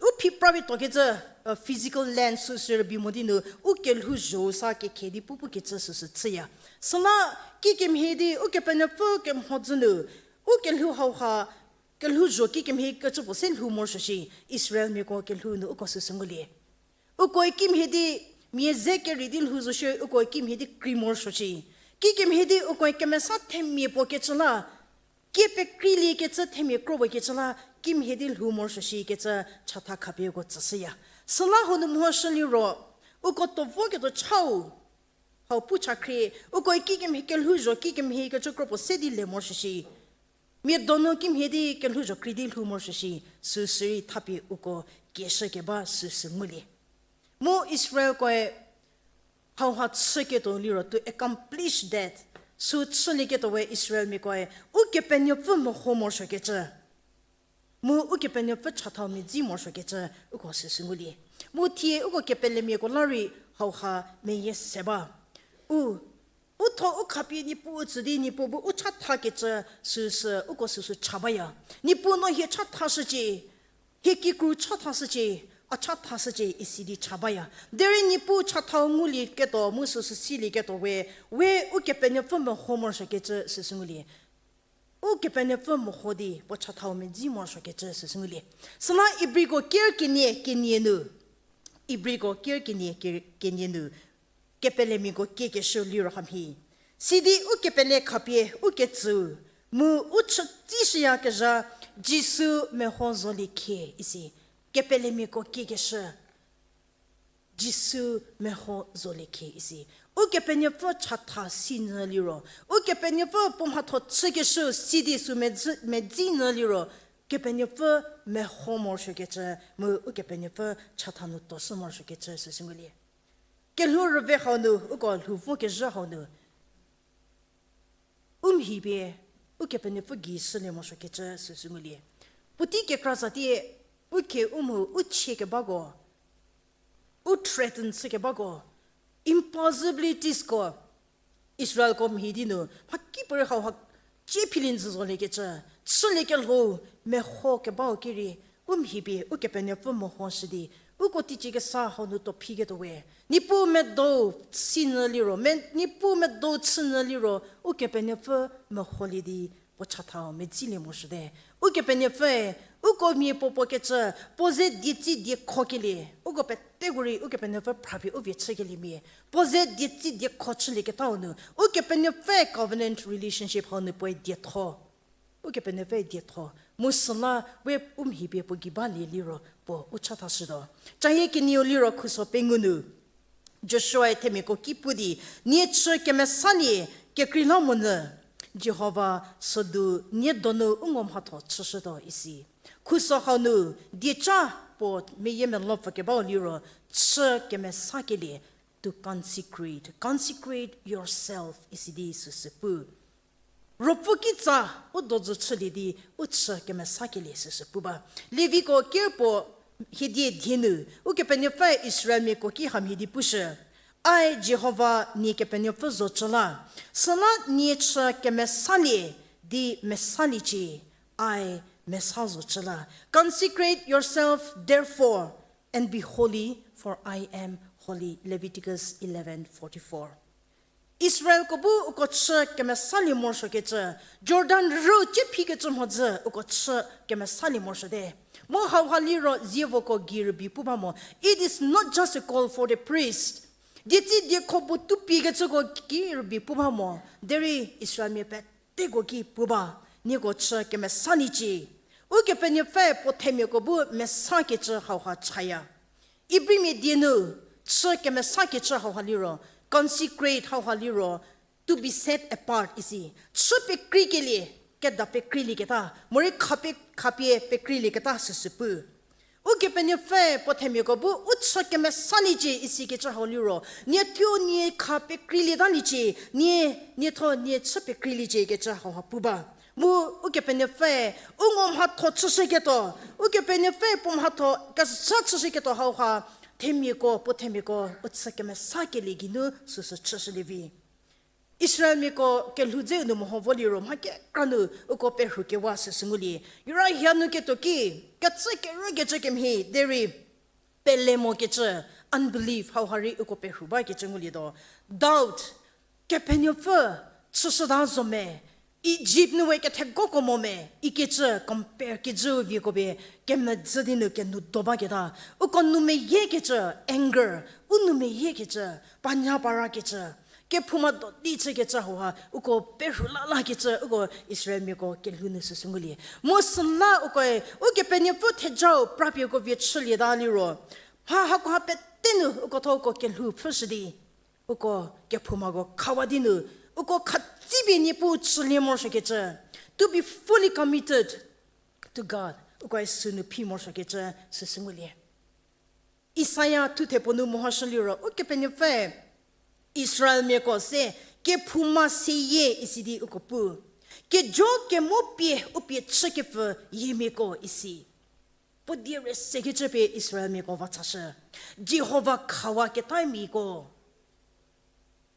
u phi pra vi tuokecü, physical land süsü rübei mo di nu, u kelhou zho sa kekhie di pu pukecü süsü chüya. Süla kikemhie di Ukepenuopfü kemhodzü nu, u kelhou hau ha, kelhou zho kikemhie kecü puo se lhou morosuo shi, Israelmiako kelhou nu uko süsü ngulie. Ukoe kimhie di mia ze kerei di lhou zo shie, ukoe kimhie di krei morosuo shi. Kikemhie di ukoe kemesa themia puo kecü la, kie pekreiliekecü themia kro puo kecü la, kimhie di lhou morosuo shikecü chatha khapie uko tsüshüya. Süla hau nu mehoshü liro, uko tuo voketuo chau, hau pu chakhrie, ukoe kikemhie kelhou zho kikemhie kecü kro puo se di le morosuo shi. Mia donu kimhie di kelhouzho krei di lhou morosuo shi, süsü rei thapie uko kieshü keba süsü ngulie. Mu Israelkoe hauha chüketuo liro to accomplish that, sü chülieketuo we Israelmiakoe Ukepenuopfü meho morosuokecü, mu Ukepenuopfü chathau medzi morosuokecü uko süsü ngulie. Mu thie uko kepelemiako la rei hauha meyie se ba. U, u tho u khapie Niepuu tsü di Niepuu bu u chathakecü süsü uko süsü cha baya. Niepuu no hie chathashücie, hie kikru chathashücie, a chathashücie isi di cha baya. Derei Niepuu chathau ngulieketuo mu süsü silieketuo we, we Ukepenuopfü meho morosuokecü süsü ngulie. Ukepenuopfü meho di puo chathau medzi morosuokecü süsü ngulie. Süla Ibriko ker kenie kenie nu, Ibriko ker kenie ke-, kenie nu, kepelemiako kiekeshü liro hamhie, sidi ukepele khapie u ketsüu, mu u chütsishüyakezha Jisu meho zolie khie isi. Kepelemiako kiekeshü Jisu meho zolie khie isi. Ukepenuopfü chatha sinyü liro, Ukepenuopfü puo mhatho chükeshü sidi sü medzi, medzi nyü liro, Kepenuopfü meho morosuokecü mu Ukepenuopfü chatha nu toshü morosuokecü süsü ngulie. Kelhou rüve hau nu, uko lhou vokezhü hau nu, u mhi pie Ukepenuopfü gei shülie morosuokecü süsü ngulie. Puotei kekra zatie, u khie u mhu u chie kebako, u threaten chü kebako, impossibilitiesko, Israelko mhi di nu mhakipuorei hauha cie philie njü zoliekecü, chüliekelhou meho kebau ki rei, u mhi pie Ukepenuopfü mehoshü di, uko teicie kesa hau nu tuo phiketuo we, Niepuu medo sinyü liro, me, Niepuu medo chünyü liro, Ukepenuopfü meholie di puo chathau medzilie morosuote. Ukepenuopfüe uko mia puo puo kecü, puo ze dietsi diekhokelie, uko peteko rei Ukepenuopfü phrapie u vie chükeliemia, puo ze dietsi diekho chülieketau nu, Ukepenuopfü covenant relationship hau nu puoe dietho. Ukepenuopfü dietho. Mu süla we u mhi pie puo gei balie liro puo u chathashütuo. Cayie kenieu liro khuso pengou nu, Joshuae themiako ki pu di, nie chü kemesalie kekreilamonyü, Jihova sodu nie donu u ngo mhatho chüshütuo isi. Khuso hau nu, dieca puo meyie melopfü kebau liro, chü kemesakelie, to consecrate, consecrate yourself isi di süsü pu. Ruopfü kitsa u dojü chülie di u chü kemesakelie süsü pu ba. Leviko ker puo hiedie die nu, Ukepenuopfü Israelmiako ki hamhie di pushü, Ai Jihova nie Kepenuopfü zocü la, süla nie chü kemesalie di mesaliecie, ai mesa zocü la. Consecrate yourself, therefore, and be holy, for I am holy. Leviticus eleven forty-four. Israelko bu uko chü kemesalie morosuokecü, Jordan rüu cie phikecü mhodzü uko chü kemesalie morosuote. Mu hauha liro zievoko gei rübei pu ba mo. It is not just a call for the priest. Dietsi diekho bu tupiekecüko ki rübei pu ba mo. Derei Israelmia peteko ki pu ba, nieko chü kemesaliecie. Ukepenuopfü puo themiako bu mesakecü hauha chaya. Ibrimia die nu, chü kemesakecü hauha liro, consecrate hauha liro, to be set apart isi. Chü pekreikelie, keda pekreilieketa, morei khapie, khapie pekreilieketa süsü pu. Ukepenuopfü puo themiako bu u chü kemesaliecie isikecü hau liro, nie thuo nie kha pekreilie taliecie, nie, nietho nie chü pekreiliecie kecü hauha pu ba. Mu Ukepenuopfü u ngo mhatho chüshüketuo, Ukepenuopfü puo mhatho kezha chüshüketuo hauha, themiako, puo themiako u chü kemesakelie geinu süsü chüshülie vi. Israelmiako kelhou dzeu nu meho vo liro mha kekra nu uko perhukewa süsü ngulie. Ura hie nu ketuo ki, kecü kerükecü kemhie, derei pele mokecü, unbelief, hauha rei uko perhu bakecü ngulietuo. Doubt, Kepenuopfü chüshüta zo me, Egypt nu we kethegoko mo me ikecü compare kijüu vieko pie kemedzü di nu kenou do baketa. Uko nou meyiekecü anger, u nou meyiekecü, panya parakecü, kephouma do di chükecü hauha uko perhu lalakecü uko Israelmiako kelhou nu süsü ngulie. Mu süla ukoe Ukepenuopfü thejau prapieko vie chülieta liro, mha hakoha pete nu uko tho uko kelhou pfhüshü di, uko kephoumako khawa di nu, uko khatsipie Niepuu chülie morosuokecü, To be fully committed to God. Ukoe sünu phi morosuokecü süsü ngulie. Isaia thuthe puo nu mehoshü liro, Ukepenuopfü Israelmiako se kephouma seyie isi di uko pu. Kejo kemo pie u pie chükepfü yiemiako isi. Puo die re sekecü pie Israelmiako va chashü. Jihova khawaketamiako.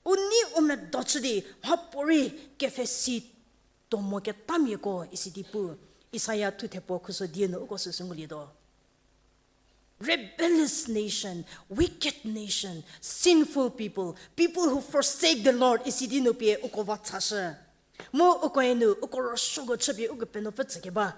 U nei u medo chü di mhapuorei kepfhesi tuo moketamiako isi di pu. Isaia thuthe puo khuso die nu uko süsü ngulietuo. Rebellious nation, wicked nation, sinful people, people who forsake the Lord isi di nu pie uko va chashü. Mu ukoe nu uko rüsuoko chüpie Ukepenuopfü tsükeba.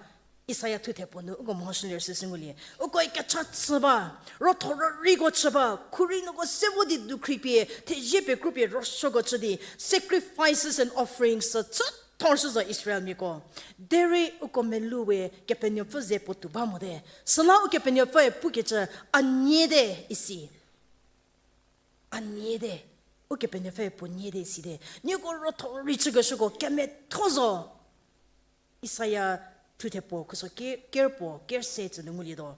Isaia thuthe puo nu uko mehoshülie süsü ngulie. Ukoe kecha chü ba, rütho rüreiko chü ba, khurei nuko se vo di dukhripie, thezie pekrupie rüsuoko chü di, sacrifices and offerings sü chüthorshü zo Israelmiako. Derei uko melou we Kepenuopfü ze puo tuo ba mote. Süla Ukepenuopfüe pukecü a niete isi. A niete. Ukepenuopfü puo niete site. Nieko rütho rei chükeshüko kemetho zo. Isaia thuthe puo khuso ke-, ker puo, ker se tsü nu ngulietuo.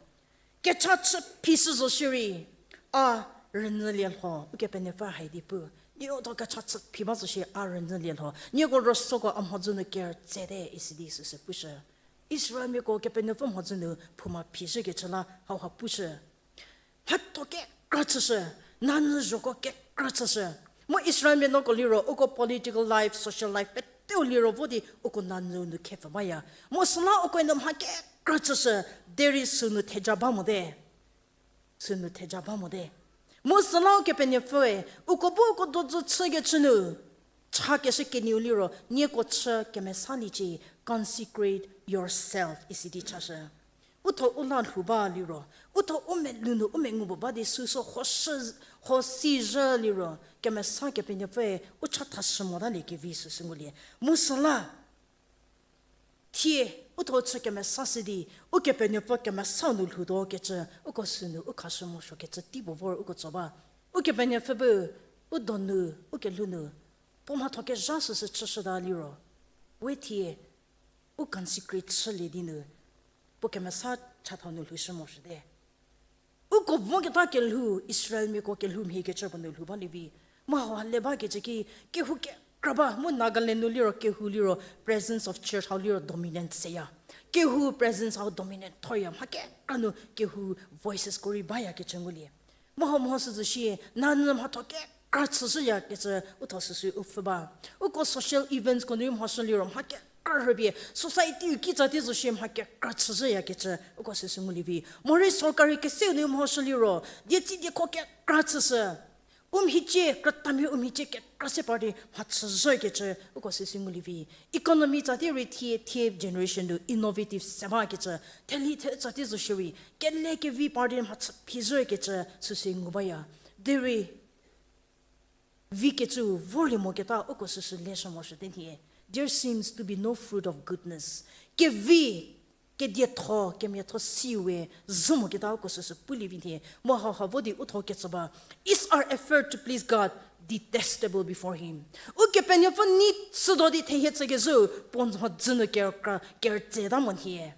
Kecha chü phi shü zo shierei, a rünyülie lho, Ukepenuopfü hai di pu. Nieko tho kecha chü phi ba zo shie a rünyülie lho. Nieko rüsuoko a mhodzü nu kerütsete isi di süsü pushü. Israelmiako Kepenuopfü mhodzü nu phouma phishükecü la hauha pushü. Mhatho kekra chüshü, nanyü zhoko kekra chüshü. Mu Israelmia nuoko liro, uko political life, social life peteu liro vo di uko nanyü nu khepfü baya. Mu süla ukoe nu mha kekra chüshü, derei sünu theja ba mote. Sünu theja ba mote. Mu süla Ukepenuopfüe, uko bu uko dozü chükecü nu, chakeshü kenieu liro, nieko chü kemesaliecie, consecrate yourself, isi di chashü. Uthuo u la lhou ba liro, uthuo u melou nu u mengu puo ba di süsü ho si zhü liro, kemesa Kepenuopfüe u cha thashü motaliekevi süsü ngulie. Mu süla, thie, uthuo chü kemesa si di, Ukepenuopfü kemesau nu lhoutuo kecü, uko sünu u khashü morosuokecü tei puo vor uko tso ba. Ukepenuopfü bu, u donu, u kelhou nu, puo mhatho kezha süsü chüshüta liro, we thie, u consecrate chülie di nu, puo kemesa chathau nu lhoushü morosuote. Uko voketa kelhou, Israelmiako kelhou mhiekecü puo nu lhou balievi. Mu hau ha le bakecü ki, kehou kekra ba, mu Nagaland nu liro kehou liro presence of church hau liro dominant seya. Kehou presence hau dominant thoya, mha kekra nu kehou voicesko rei bayakecü ngulie. Mu hau mho sü zo shie, nanyü mhatho kekra chüshüyakecü uthuo süsü u pfhü ba. Uko social eventsko nu mhoshü liro mha kekra rhüpie, society u kitsa ti zo shie mha kekra chüshüyakecü uko süsü ngulievi. Morei sorkari keseu nu mhoshü liro, dietsi dieko kekra chüshü. U mhicie, krütamia u mhicie kekra se party mha chüshükecü uko süsü ngulievi. Economy tsa ti rei thie, thie generation nu innovative se bakecü, theli the tsa ti zo shierei, kele kevi party mha chü phizhükecü süsü ngu baya. Derei, vikecü vorlie moketa uko süsü leshü morosuote nhie. There seems to be no fruit of goodness. Kevi, kedietho, kemiatho siwe, zhü moketa uko süsü pulievi nhie. Mu hau ha vo di uthuo kecü ba, is our effort to please God detestable before him? Ukepenuopfü nei chütuo di thehie chükezhü, puo mhodzü nu kerükra, kerütseta mo nhie.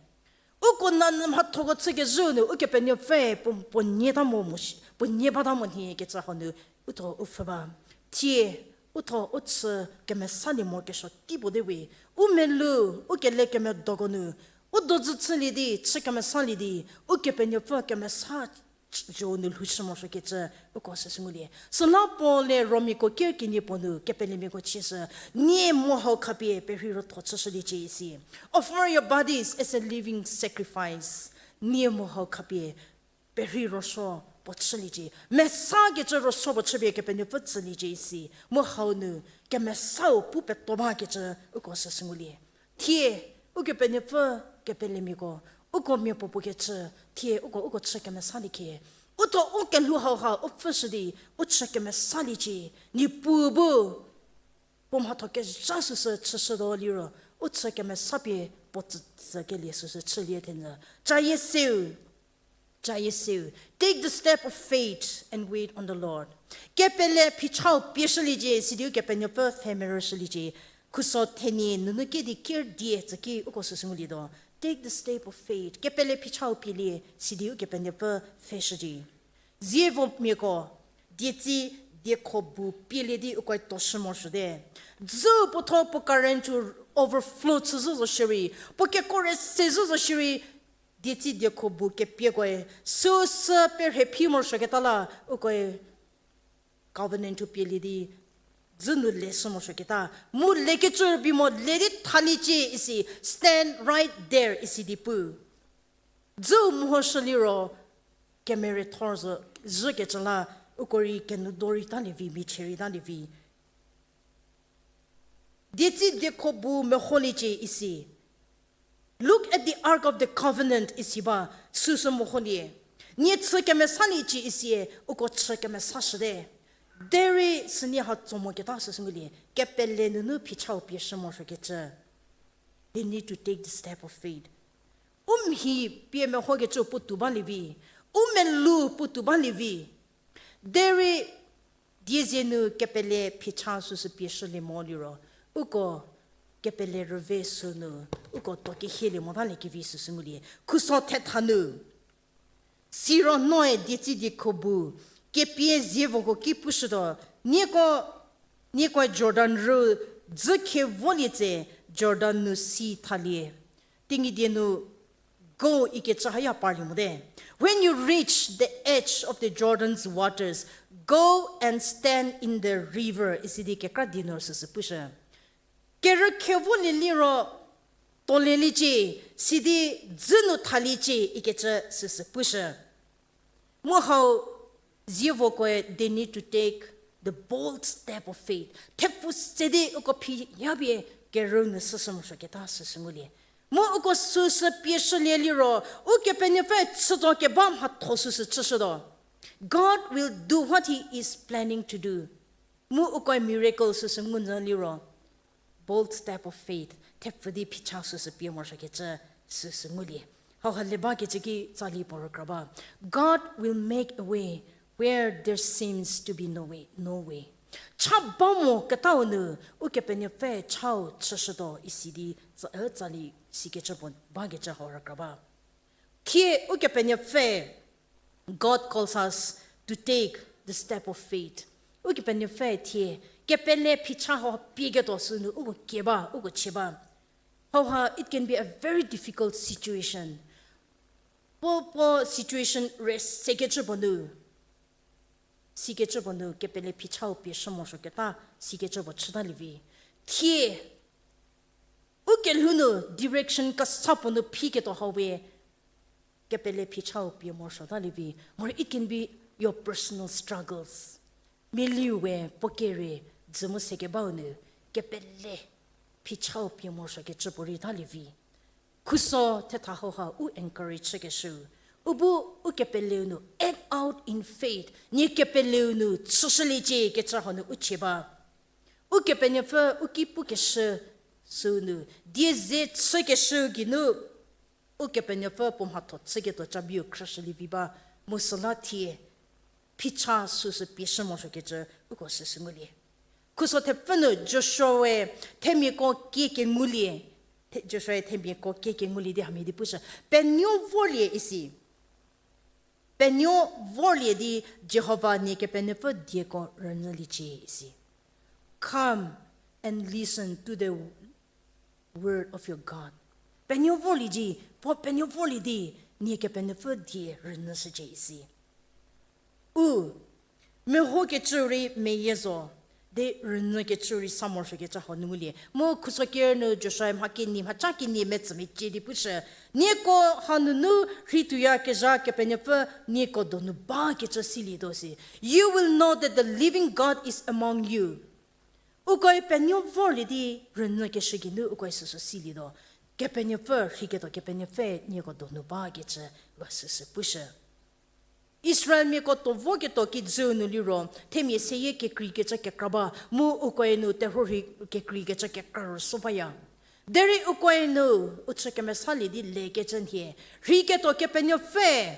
Uko nanyü mhathoko chükezhü nu Ukepenuopfü puo, puo nieta mo mo shi, puo nie bata mo nhie kecü hau nu uthuo u pfhü ba. Thie, uthuo u chü kemesalie mokesuo tei puo de we. U melou, u kele kemedoko nu, u dozü chülie di, chü kemesalie di, Ukepenuopfü kemesa ch-, zho nu lhoushü morosuokecü uko süsü ngulie. Süla Paul-e Romiako ker kenie puo nu kepelemiako chieshü, nie mu hau khapie perhei rütho chüshüliecie isi. Offer your bodies as a living sacrifice. Nie mu hau khapie perhei rüsuo puo chüliecie. Mesakecü rüsuo puo chüpie Kepenuopfü tsüliecie isi. Mu hau nu kemesau pu peto bakecü uko süsü ngulie. Thie, Ukepenuopfü kepelemiako, uko miapuo puo kecü, thie uko, uko chü kemesalie khie. Uthuo u kelhou hau ha u pfhüshü di, u chü kemesaliecie, Niepuu bu puo mhatho kezha süsü chüshütuo liro, u chü kemesapie puo tsütsükelie süsü chülie thenyü. Cayie seu, cayie seu. Take the step of faith and wait on the Lord. Kepele phichau pieshüliecie, sidi Ukepenuopfü pfhe merüshüliecie. Khuso thenie nunu kedi ker die tsüki uko süsü ngulietuo. Take the step of faith. Kepele phichau pielie sidi Ukepenuopfü pfheshü di. Zievomiako, dietsi diekho bu pielie di ukoe toshü morosuote. Dzü puotho puo current-u overflow chüzhü zo shierei, puo keko re sezhü zo shierei, dietsi diekho bu kepiekoe, süsü perhe phi morosuoketa la, ukoe covenant-u pielie di, dzü nu leshü morosuoketa, mu lekecü rübei mo le di thaliecie isi, stand right there isi di pu. Dzü mehoshü liro, kemere thor zo, zhükecü la, uko rei kenu do rei talie vi, michie rei talie vi. Dietsi diekho bu meholiecie isi. Look at the Ark of the Covenant isi ba, süsü meholie. Nie chü kemesaliecie isie, uko chü kemesashüte. Derei sünie ha tso moketa süsü ngulie, kepele nunu phichau pieshü morosuokecü. They need to take the step of faith. U mhi pie mehokecü puotou balie vi, u melou puotou balie vi. Derei diezie nu kepele phicha süsü pieshülie mo liro, uko kepele rüve sünu, uko tuo kehielie motaliekevi süsü ngulie. Khuso thetha nu, siro noe dietsi diekho bu kepie zievoko ki pushütuo, nieko, niekoe Jordan rü dzü khe volie tse Jordan nu si thalie. Tenyidie nu go ikecü haya parlie mote. When you reach the edge of the Jordan's waters, go and stand in the river, isi di kekra die nu süsü pushü. Kerükhe volie liro, tolieliecie, sidi dzü nu thaliecie ikecü süsü pushü. Mu hau zievokoe they need to take the bold step of faith. Thepfu se di uko phi yapie kerü nu süsü morosuoketa süsü ngulie. Mu uko süsü pieshülie liro, Ukepenuopfü chütuo keba mhatho süsü chüshütuo. God will do what he is planning to do. Mu ukoe miracle süsü ngunyü liro, bold step of faith, thepfü di phicha süsü pie morosuokecü süsü ngulie. Hauha le bakecü ki tsali puo rükra ba. God will make a way where there seems to be no way, no way. Cha ba moketau nu, Ukepenuopfü chau chüshütuo isi di tsa-, e, tsali sikecü puo bakecü hau rükra ba. Thie Ukepenuopfü, God calls us to take the step of faith. Ukepenuopfü thie kepele phicha hau pieketuo sünu uko kie ba, uko chie ba. Hauha, it can be a very difficult situation. Puo, puo situation re sekecü puo nu, sikecü puo nu kepele phichau pieshü morosuoketa, sikecü puo chütalie vi. Thie u kelhou nu direction kesa puo nu phiketuo hau we, kepele phichau pie morosuotalie vi. Morei it can be your personal struggles. Mialiu we puo kere dzü mu sekebau nu kepele phichau pie morosuokecü puo rei talie vi. Khuso thetha hauha u encourage chükeshü, u bu u kepeleu nu act out in faith, nie kepeleu nu chüshüliecie kecü hau nu u chie ba. Ukepenuopfü u ki pukeshü sünu, die ze chükeshü geinu, Ukepenuopfü puo mhatho chüketuo cabiu khrüshülie vi ba, mu süla thie phicha süsü pieshü morosuokecü uko süsü ngulie. Khuso thepfü nu Joshua-e themiako kie kengulie, the-, Joshua-e themiako kie kengulie di hamhie di pushü, penuo vorlie isi. Penuo vorlie di Jihova nie Kepenuopfü dieko rünyüliecie isi. Come and listen to the word of your God. Penuo vorlie di, puo penuo vorlie di, nie Kepenuopfü die rünyüshücie isi. U mehokecü rei meyie zo, di rünyükecü rei sa morosuokecü hau nu ngulie. Mu khuso ker nu Joshua mha kenie, mhaca kenie metsü mecie di pushü, nieko hanunu rhituoyakezha Kepenuopfü nieko donu bakecü silietuo si. You will know that the living God is among you. Ukoe penuo vorlie di rünyükeshü geinu ukoe süsü silietuo. Kepenuopfü rhiketuo Kepenuopfü nieko donu bakecü uko süsü pushü. Israelmiako tuo voketuo kijüu nu liro, themia seyie kekreikecü kekra ba, mu ukoe nu terhuo rhei kekreikecü kekra rüso baya. Derei ukoe nu u chü kemesalie di lekecü nhie, rhiketuo Kepenuopfü,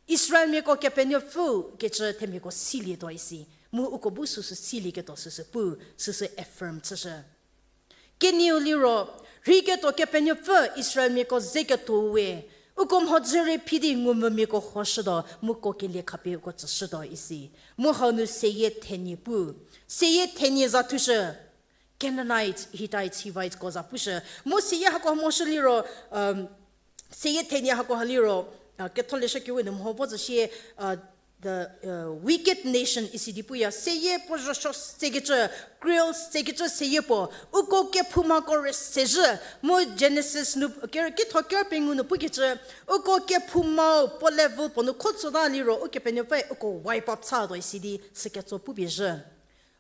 Israelmiako Kepenuopfü kecü themiako silietuo isi, mu uko bu süsü silieketuo süsü pu, süsü affirm chüshü. Kenieu liro, rheiketuo Kepenuopfü Israelmiako ze ketuo we, uko mhodzü rei phi di ngumvümiako huoshütuo, mu uko kelie khapie uko tsüshütuo isi. Mu hau nu seyie thenie pu. Seyie thenie za thushü. Canaanites, Hittites, Hivites ko za pushü. Mu seyie hako moshü liro, seyie thenie hako ha liro, ketholeshü kewe nu mho vo zü shie, the wicked nation isi di puya, seyie puo zhosuo sekecü, cruel sekecü seyie puo, uko kephoumako rei sezhü, mu Genesis nu, ker-, ketho ker pengou nu pukecü, uko kephoumau puo level puo nu kho tsota liro, Ukepenuopfü uko wipe up chatuo isi di süketso pupie zhü.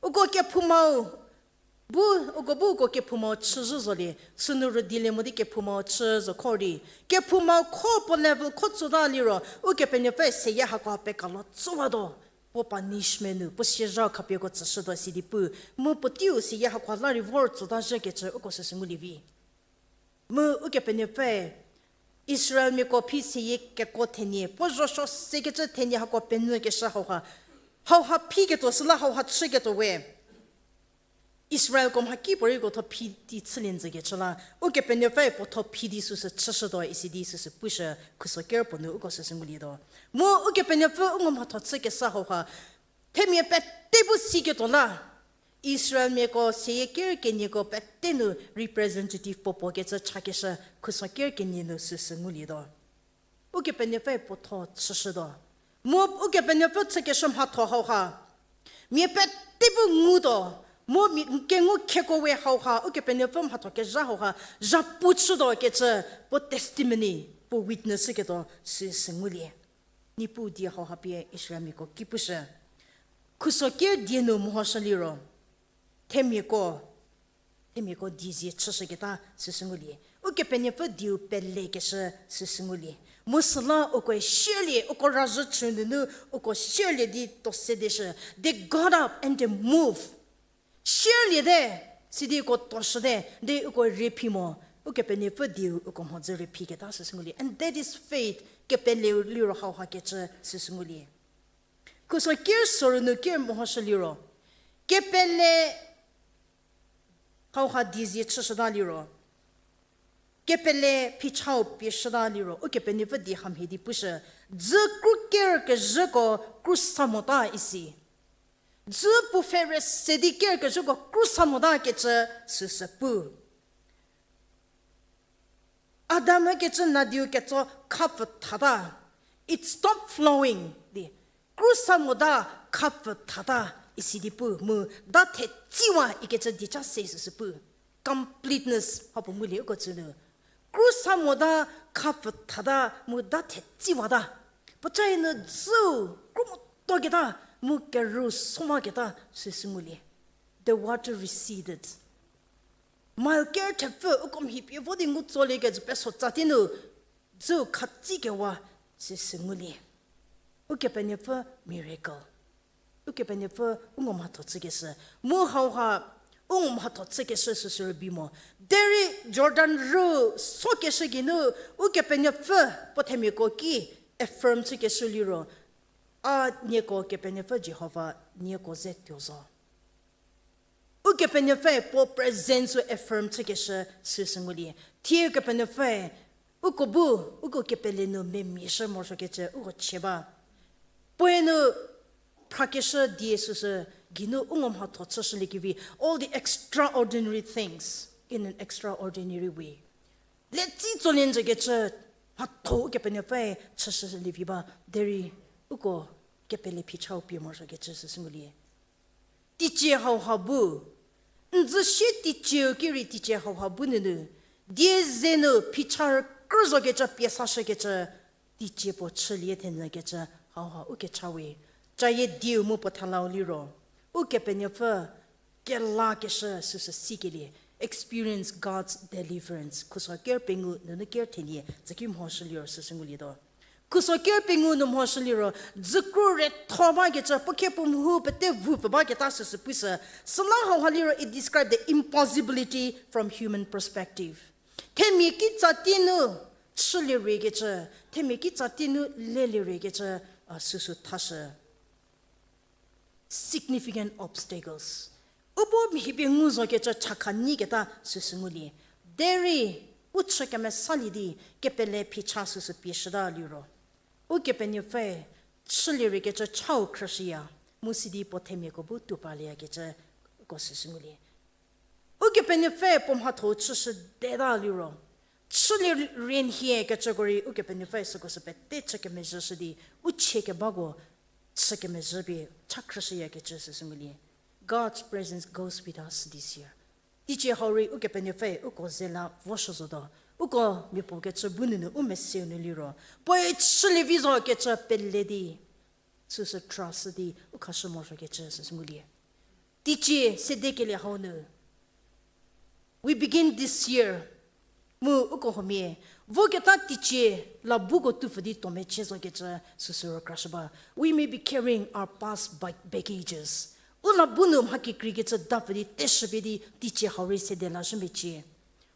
Uko kephoumau, bu, uko bu uko kephoumau chüzhü zolie, sünu rüdilie mo di kephoumau chü zo kho di. Kephoumau kho puo level kho tsota liro, Ukepenuopfü seyie hako pekalo tsüwatuo. Puo punishment nu, puo siezha khapie uko tsüshütuo isi di pu. Mu puoteiu seyie hako la rei vor tsota zhükecü uko süsü ngulie vi. Mu Ukepenuopfü Israelmiako phi seyie keko thenie, puo zhosuo sekecü thenie hako penyü keshü hauha, hauha phiketuo süla hauha chüketuo we. Israelko mhakipuorei uko tho phi di chülie njükecü la, Ukepenuopfü puo tho phi di süsü chüshütuo isi di süsü pushü, khuso ker puo nu uko süsü ngulietuo. Mu Ukepenuopfü u ngumvütho chükeshü hauha, themia pete bu siketuo la, Israelmiako seyie ker kenieko pete nu representative puo puo kecü chakeshü khuso ker kenie nu süsü ngulietuo. Ukepenuopfü puo tho chüshütuo. Mu Ukepenuopfü chükeshü mhatho hauha, mia pete bu ngutuo, mu mia kengu kheko we hauha, Ukepenuopfü mhatho kezha hauha, zhapu chütuo kecü, puo testimony, puo witness ketuo süsü ngulie. Niepuu die hauha pie Israelmiako ki pushü. Khuso ker die nu mehoshü liro, themiako, themiako diezie chüshüketa süsü ngulie. Ukepenuopfü dieu pelekeshü süsü ngulie. Mu süla ukoe sierlie, uko razhü chü nunu, uko sierlie di tuo sedeshü. They got up and they move. Sierliete, sidi uko tuoshüte, de uko rei phi mo, Ukepenuopfü dieu uko mhodzü rei phiketa süsü ngulie. And that is faith, kepele liro hauha kecü süsü ngulie. Khuso ker sorou nu ker mehoshü liro, kepele hauha diezie chüshüta liro, kepele phichau pieshüta liro, Ukepenuopfü die hamhie di pushü, dzü kru ker kezhüko kru sa mota isi. Dzü puo pfhe re se di ker kezhüko kru sa mota kecü süsü pu. Adam kecü nadiu ketso khapfü thata. It stopped flowing di. Kru sa mota khapfü thata isi di pu mu da thetsiwa ikecü dieca se süsü pu. Completeness hapuo ngulie uko tsü nu. Kru sa mota khapfü thata mu da thetsiwata. Puocae nu dzüu kru motuoketa mu kerü somaketa süsü ngulie. The water receded. Mile ker thepfü uko mhi pie vo di ngu tsoliekecü peso tsatie nu dzüu khatsikewa süsü ngulie. Ukepenuopfü miracle. Ukepenuopfü u ngumvütho chükeshü. Mu hauha u ngumvütho chükeshü süsü rübei mo. Derei Jordan rü sokeshü geinu Ukepenuopfü puo themiako ki affirm chükeshü liro, a nieko Kepenuopfü Jihova nieko ze tuo zo. Ukepenuopfü puo presence-u affirm chükeshü süsü ngulie. Thie Ukepenuopfü uko bu, uko kepele nu memiashü morosuokecü uko chie ba. Puoe nu phrakeshü die süsü geinu u ngumvütho chüshüliekevi, all the extraordinary things in an extraordinary way. Letsi tsolie njükecü mhatho Ukepenuopfüe chüshülievi ba, derei uko kepele phichau pie morosuokecü süsü ngulie. Teicie hauha bu, n dzü sie teicieu ki rei teicie hauha bu nunu, die ze nu phicha rükrü zokecü pie sashükecü, teicie puo chülie thenyükecü hauha ukecha we, cayie dieu mu puo thelau liro, Ukepenuopfü kelakeshü süsü sikelie, experience God's deliverance. Khuso ker pengou nunu ker thenie tsüki mhoshü liro süsü ngulietuo. Khuso ker pengou nu mhoshü liro, dzükru retho bakecü, puo khie puo mhu pete vupfü baketa süsü pushü. Süla hauha liro, it describe the impossibility from human perspective. Themia kitsa tie nu chülie riekecü, themia kitsa tie nu lelie riekecü, a, süsü thashü. Significant obstacles. u bu mhipie ngu zokecü chakha nyiketa süsü ngulie. Derei u chü kemesalie di kepele phicha süsü pieshüta liro, Ukepenuopfü chülie rei kecü chau khrüshüya, mu sidi puo themiako bu tuo palieyakecüko süsü ngulie. Ukepenuopfü puo mhatho-u chüshüdeta liro, chülie rei nhie kecüko rei Ukepenuopfü süko sü pete chü kemezhüshü di, u chie kebako chü kemezhü pie cha khrüshüyakecü süsü ngulie. God's presence goes with us this year. Teicie hau rei Ukepenuopfü uko ze la voshü zotuo, uko miapuo kecü bu nunu u meseu nu liro, puoe chülie vi zokecü pele di, süsü trust di u khashü morosuokecü süsü ngulie. Teicie sede kelie hau nu, we begin this year. Mu uko huomia, voketa teicie labuko tupfü di tuo mecie zokecü süsü rükrashü ba. We may be carrying our past ba-, baggages. U labu nu mha kekreikecü dapfü di teshüpie di teicie hau rei sede lazhü mecie.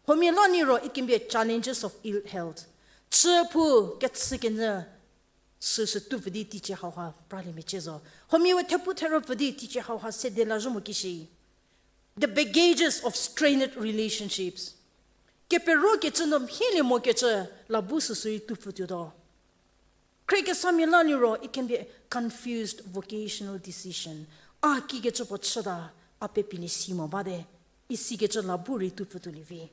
Huomia la liro, it can be a challenges of ill health. Chü pu kechükenyü süsü tupfü di teicie hauha pralie mecie zo. Huomia we thepu therüpfü di teicie hauha sede lazhü mo kishi. The baggages of strained relationships. Keperokecü nu mhielie mokecü labu süsü rei tupfü tuotuo. Khriekesamia la liro, it can be a confused vocational decision. A kikecü puo chüta, a pepilie si mo bate, isikecü labu rei tupfü tuolie vi.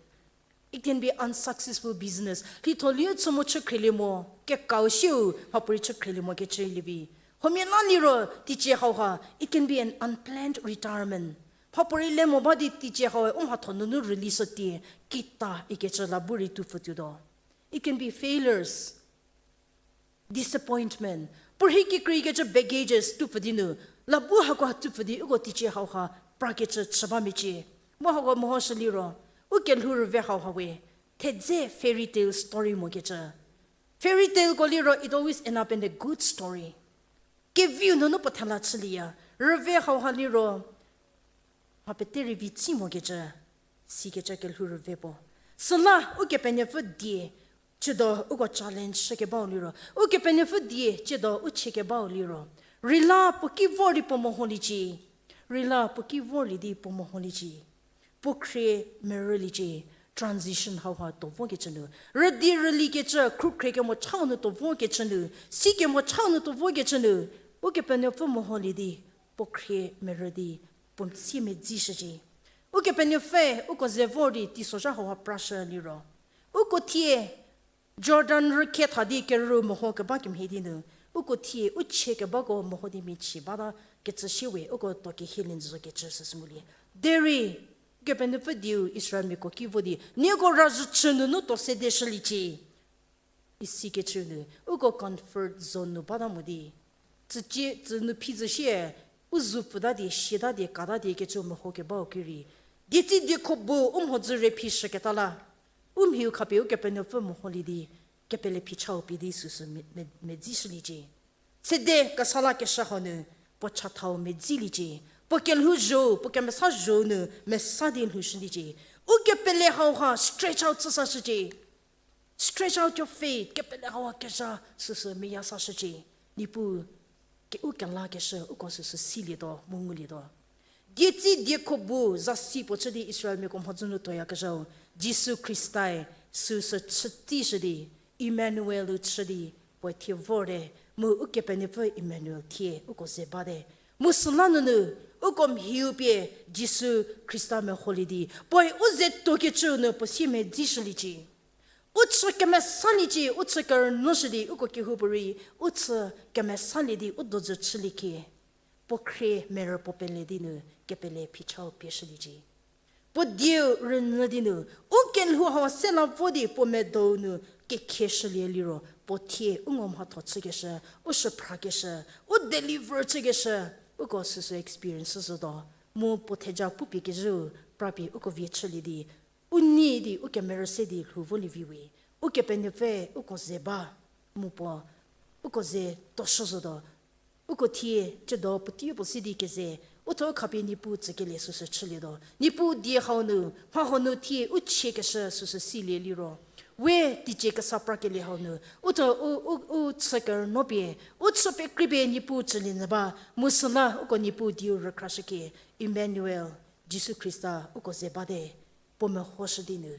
It can be unsuccessful business. Lhitho liu chü mu chü khrielie mo, kekau siu mhapuorei chü khrielie mokecü rei lie vi. Huomia la liro teicie hauha, it can be an unplanned retirement. Mhapuorei le mo ba di teicie hau u mhatho nunu release tie, kita ikecü labu rei tupfü tuotuo. It can be failures, disappointment. Puorhi kekreikecü baggages tupfü di nu, labu hako tupfü di uko teicie hauha prakecü chü ba mecie. Mu hako mehoshü liro, u kelhou rüve hauha we, thedze fairy tale story mokecü. Fairy taleko liro, it always end up in a good story. Keviu nunu puo thela chülieya, rüve hauha liro, mha pete rei vi tsi mokecü, sikecü kelhou rüve puo. Süla Ukepenuopfü die, tsiedo uko challenge shükebau liro, Ukepenuopfü die tsiedo u chiekebau liro, rei la puo ki vor di puo meholiecie, rei la puo ki vorlie di puo meholiecie. Puo khrie merüliecie, transition hauha tuo vokecü nu, rüdi rülikecü, khrükhrie kemo chau nu tuo vokecü nu, si kemo chau nu tuo vokecü nu, Ukepenuopfü meholie di, puo khrie merü di, puo siemedzishücie. Ukepenuopfü uko ze vor di teisozha hauha prashü liro, uko thie Jordan rükhe tha di kerüu meho keba kemhie di nu, uko thie u chiekebako meho di michie bata kecü shie we uko tuo kehielie zo kecü süsü ngulie. Derei Kepenuopfü dieu Israelmiako ki vo di, nieko razhü chü nunu tuo sedeshüliecie isikecü nu, uko comfort zone nu bata mo di, tsücie, tsü nu phi zhü shie, u zu pfüta di, siata di, kata di kecü meho kebau ki rei, dietsi diekho bu u mhodzü rei phishüketa la, u mhiu khapie Ukepenuopfü meholie di, kepele phichau pie di süsü me-, me-, medzishüliecie. Sede kesa lakeshü hau nu, puo chathau medziliecie. Puo kelhouzho, puo kemesazho nu mesa di lhoushüliecie. Ukepele hauha stretch out chüsashücie. Stretch out your faith, kepele hauha kezha süsü meya sashücie. Niepuu, ke-, u kelakeshü uko süsü silietuo mu ngulietuo. Dietsi diekho bu zasi puo chü di Israelmiako mhodzü nu tuoyakezhau, Jisu Khristae süsü chütishü di, Emmanuel-u chü di, puoe thie vorte, mu Ukepenuopfü Emmanuel thie uko ze bate. Mu süla nunu, uko mhiu pie Jisu Khrista meholie di, puoe u ze tuokecüu nu puo siemedzishüliecie. U chü kemesaliecie, u chü kerünuoshü di, uko kehoupuorei, u chü kemesalie di, u dojü chüliecie. Puo khrie merü puo pele di nu, kepele phichau pieshüliecie. Puo dieu rünyü di nu, u kelhou hau se la vo di puo medou nu kekhieshülie liro, puo thie u ngo mhatho chükeshü, u shüphrakeshü, u deliver chükeshü, uko süsü experience shütuo. Mu puo theja pupie kezhüu, prapie uko vie chülie di, u nei di, u kemerü se di lhou volie vi we, Ukepenuopfü uko ze ba, mu puo, uko ze tuoshü zotuo. Uko thie, tsiedo puotei puo si di keze, u thuo khapie Niepuu tsükelie süsü chülietuo. Niepuu die hau nu, mha hau nu thie u chiekeshü süsü silie liro, we teicie kesa prakelie hau nu, u thuo u, u, u chü kerünuo pie, u chü pekreipie Niepuu tsülie nyü ba, mu süla uko Niepuu dieu rükrashücie, Emmanuel, Jisu Khrista uko ze bate, puo mehoshü di nu,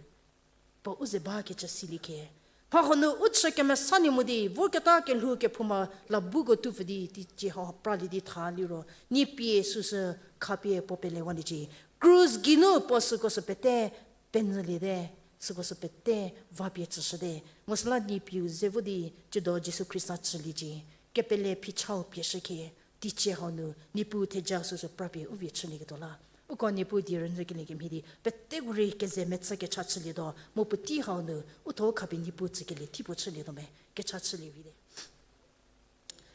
puo u ze bakecü silie khe. Mha hanu u chü kemesa nie mo di, voketa kelhou kephouma labuko tupfü di, teicie hau pralie di tha liro, nie pie süsü khapie puo pelewaliecie. Krus geinu puo süko sü pete penyüliete, süko sü pete vapie tsüshüte. Mu süla nie pieu ze vo di, tsiedo Jisu Khrista chüliecie. Kepele phichau pie shükhe, teicie hau nu, Niepuu theja süsü prapie u vie chülieketuo la. Uko Niepuu die rünyükelie kemhie di, peteko rei keze mechü kecha chülietuo, mu puotei hau nu, u tho khapie Niepuu tsükelie thipuo chülietuo me, kecha chülie vite.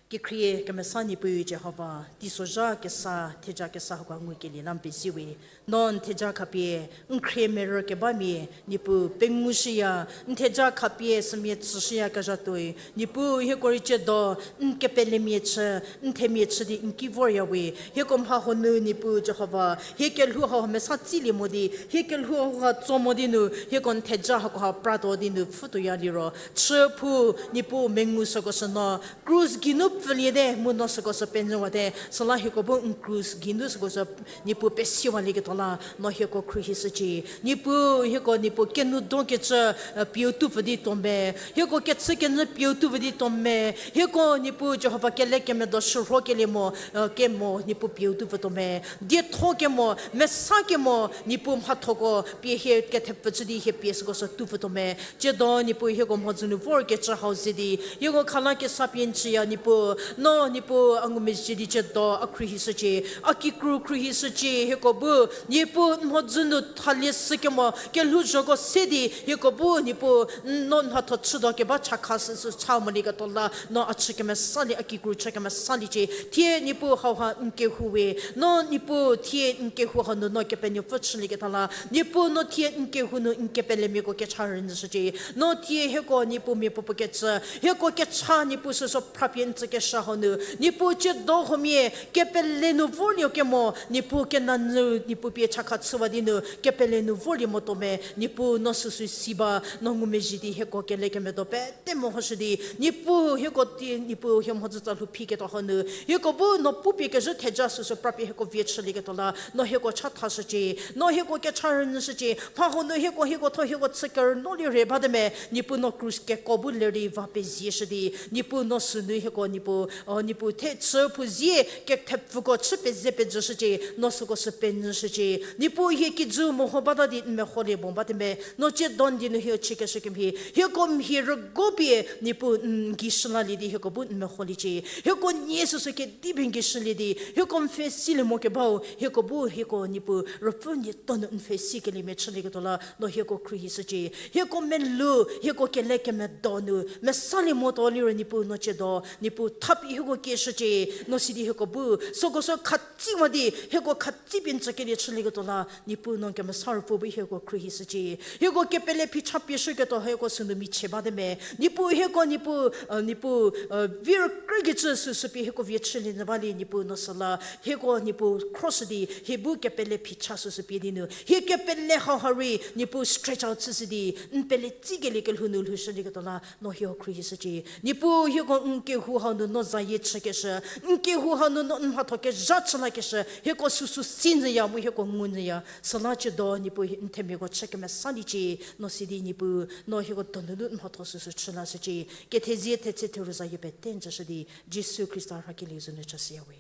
Kekhrie kemesa Niepuu Jihova, teisozha kesa, theja kesa hako ngukelie la n pezie we. No n theja khapie, n khrie merü kebamia, Niepuu pengushüya, n theja khapie sümia tsüshüyakezha tuoi, Niepuu hieko rei tsiedo, n kepelemia chü, n themia chü di n ki vorya we. Hieko mha hanu Niepuu Jihova, hie kelhou hau mesa tsilie mo di, hie kelhou hau ha tso mo di nu, hieko n theja hakoha pratuo di nu pfhütuoya liro, chü phu, Niepuu mengu süko sü no, krus geinu pfüliete, mu no süko sü penyüwate, süla hieko bu n krus geinu süko sü Niepuu pesiewalieketuo la, no hieko khruohishücie. Niepuu, hieko Niepuu kenoudokecü, eh, pieu tupfü di tuo me. Hieko kechükenyü pieu tupfü di tuo me. Hieko Niepuu Jihova kelekemedo shürhokelie mo, eh, kemo Niepuu pieu tupfü tuo me. Dietho kemo, mesa kemo, Niepuu mhathoko pie hie kethepfü chü di hie pie süko sü tupfü tuo me. Tsiedo Niepuu hieko mhodzü nu vorkecü hau ze di, hieko khala kesa pie n tsüya Niepuu, no Niepuu a ngumezhie di tsiedo a khruohishücie, a kikru khruohishücie, hieko bu Niepuu n mhodzü nu thalie sükemo kelhouzhoko se di, hieko bu Niepuu n no n mhatho chüdo keba chakha süsü cha molieketuo la, no a chü kemesalie, a kikru chü kemesaliecie, thie Niepuu hauha n kehou we, no Niepuu thie n kehou hau nu no Kepenuopfü chülieketa la, Niepuu no thie n kehou nu n kepelemiako kecha rünyüshücie, no thie hieko Niepuu mia puopuo kecü, hieko kecha Niepuu süsü phrapie n tsükeshü hau nu, Niepuu tsiedo huomia, kepele nu vorlie kemo, Niepuu kenanyü, Niepuu pie chakha chüwa di nu, kepele nu vorlie motuo me, Niepuu no süsü si ba, no ngumezhie di hieko kelekemedo pete mehoshü di, Niepuu hieko ti, Niepuu hie mhodzü tsa lhou phiketuo hau nu, hieko bu no pupie kezhü theja süsü phrapie hieko vie chülieketuo la, no hieko chathashücie, no hieko kecha rünyüshücie, mha hau nu hieko, hieko tho hieko chü kerünuolie rei bate me, Niepuu no krus keko bu ler di va pezieshü di, Niepuu no sünu hieko Niepuu, o Niepuu the chü phu zie kethepfüko chü peze pejüshücie, no süko sü penyüshücie, Niepuu hie kijü meho bata di n meholie bo bate me, no tsiedo n die nu hie chükeshü kemhie, hieko mhie rügo pie Niepuu n gei shülalie di hieko bu n meholiecie, hieko nie süsü kedi pie n gei shülie di, hieko n pfhe silie mo kebau, hieko bu hieko Niepuu ruopfü nie to nu n pfhe sikeliemia chülieketuo la, no hieko khruohishücie, hieko melou, hieko kelekemedo nu mesalie motuo liro Niepuu no tsiedo, Niepuu thapie hieko kieshücie, no sidi hieko bu süko sü khatsiwa di hieko khatsi pie n tsükelie chülieketuo la, Niepuu no kemesa ruopfü bu hieko khruohishücie, hieko kepele phicha pie shüketuo hieko sünu michie bate me, Niepuu hieko Niepuu, eh, Niepuu, eh, vir krükecü süsü pie hieko vie chülie nyü balie Niepuu no süla, hieko Niepuu khroshü di hie bu kepele phicha süsü pie di nu, hie kepele hauha rei Niepuu stretch out chüshü di, n pele tsikelie kelhou nu lhoushülieketuo la, no hieko khruohishücie, Niepuu hieko n kehou hau nu no zayie chükeshü, n kehou hau nu no n mhatho kezha chü lakeshü, hieko süsü si nyüya mu hieko ngu nyüya, süla tsiedo Niepuu n themiako chü kemesaliecie, no sidi Niepuu no hieko donu nu n mhatho süsü chü lashücie, kethezie thetse therü zayie pete n tsüshü di, Jisu Khrista rhakelieu za nu chashüya we.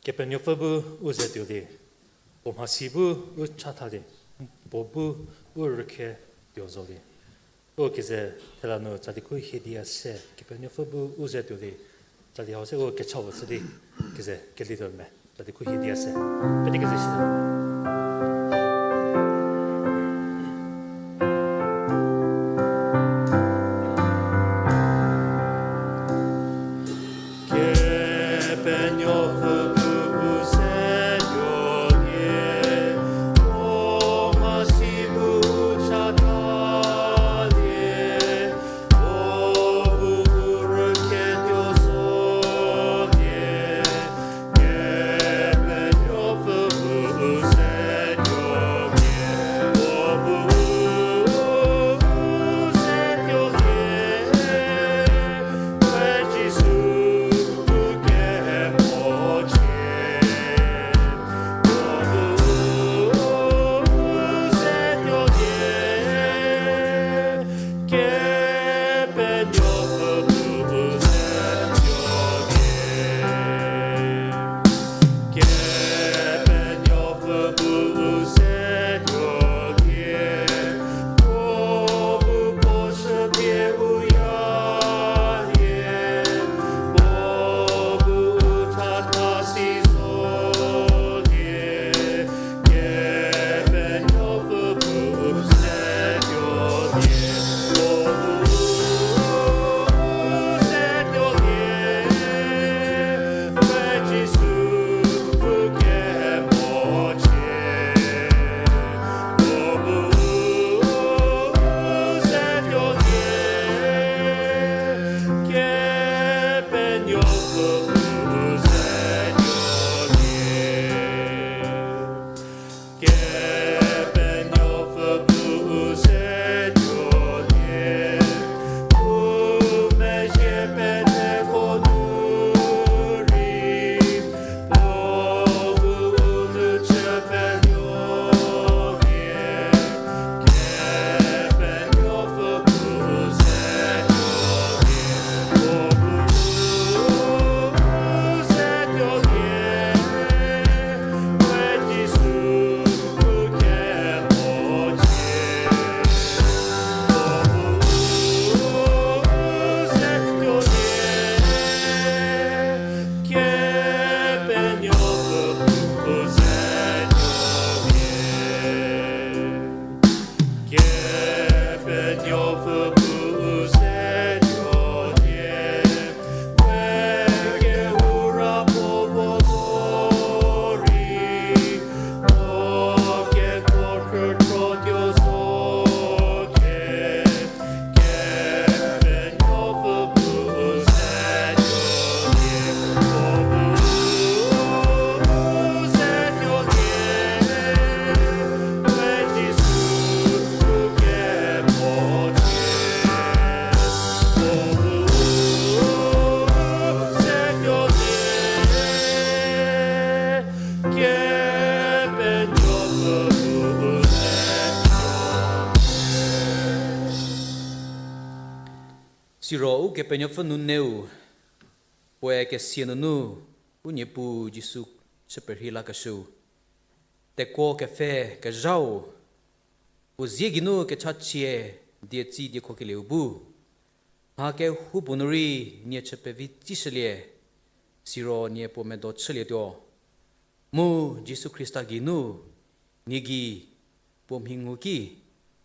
Kepenuopfü bu u ze tuo di, puo mhasi bu u chatha di, puo bu u rükhe tuo zo di. U keze thela nu tsali khu hie di a se, Kepenuopfü bu u ze tuo di, tsali hau se u kechau chü di, keze kelituo me, tsali khu hie di a se, pete keze shi. Ukepenuopfü nuneu, puoe kesia nunu, u Niepuu Jisu chü perhei lakeshüu, tekuo kepfhe kezhau, puo zie geinu kechachie, dietsi diekhokelieu bu, mha kehoupuo nu rei nie chü pevi tsishülie, siro nie puo medo chülietuo. Mu Jisu Khrista geinu, nie gei, puo mhi ngu ki,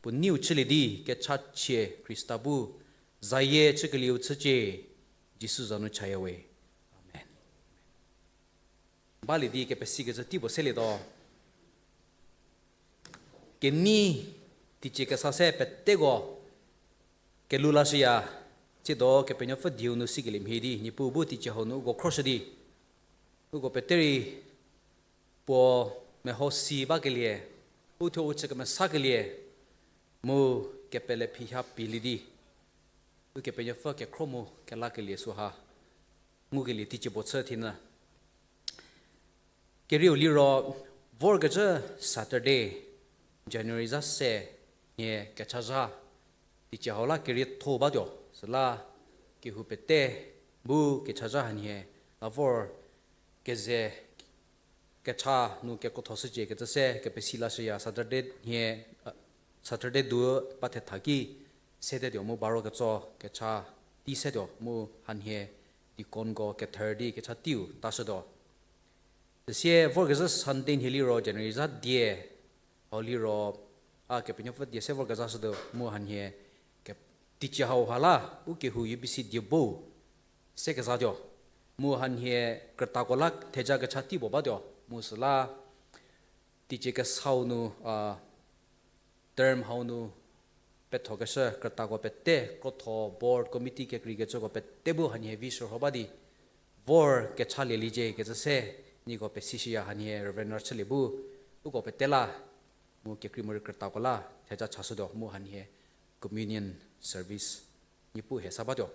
puo neiu chülie di kechachie Khrista bu, zayie chükelieu chücie, Jisu za nu chaya we. Amen. Balie di kepesikecü tei puo selietuo. Kenei teicie kesa se peteko kelhou lashüya, tsiedo Kepenuopfü dieu nu sikelie mhie di, Niepuu bu teicie hau nu uko khroshü di, uko pete rei puo meho si bakelie, u thuo u chü kemesakelie, mu kepele phiha pielie di, Ukepenuopfü kekhro mu kelakelie süha ngukelie teicie puo chü thienyü. Kerieu liro vorkecü Saturday, January za se nhie kechazha, teicie hau la kerietho batuo, süla kehou pete bu kechazha hanhie la vor keze kecha nu kekrotho shücie kecü se kepesi lashüya Saturday nhie, Saturday du ba thetha ki sedetuo mu baro ketso kecha tei setuo mu hanhie deaconko kether di kecha teiu tashütuo. Süsie vorkezhü Sunday nhie liro January za die, hau liro a Kepenuopfü die se vorkezhashütuo mu hanhie ke-, teicie hauha la u kehou U B C diebo se kezatuo. Mu hanhie krütako la theja kecha tei puo batuo. Mu süla teicie kesau nu, a, term hau nu pethokeshü krütako pete, krotho board committee kekreikecüko pete bu hanhie vi shürho ba di vor kecha lieliecie kecü se nieko pesishüya hanhie Reverend Rachülie bu uko pete la mu kekrei morei krütako la theja chashütuo mu hanhie communion service Niepuu hie sa batuo.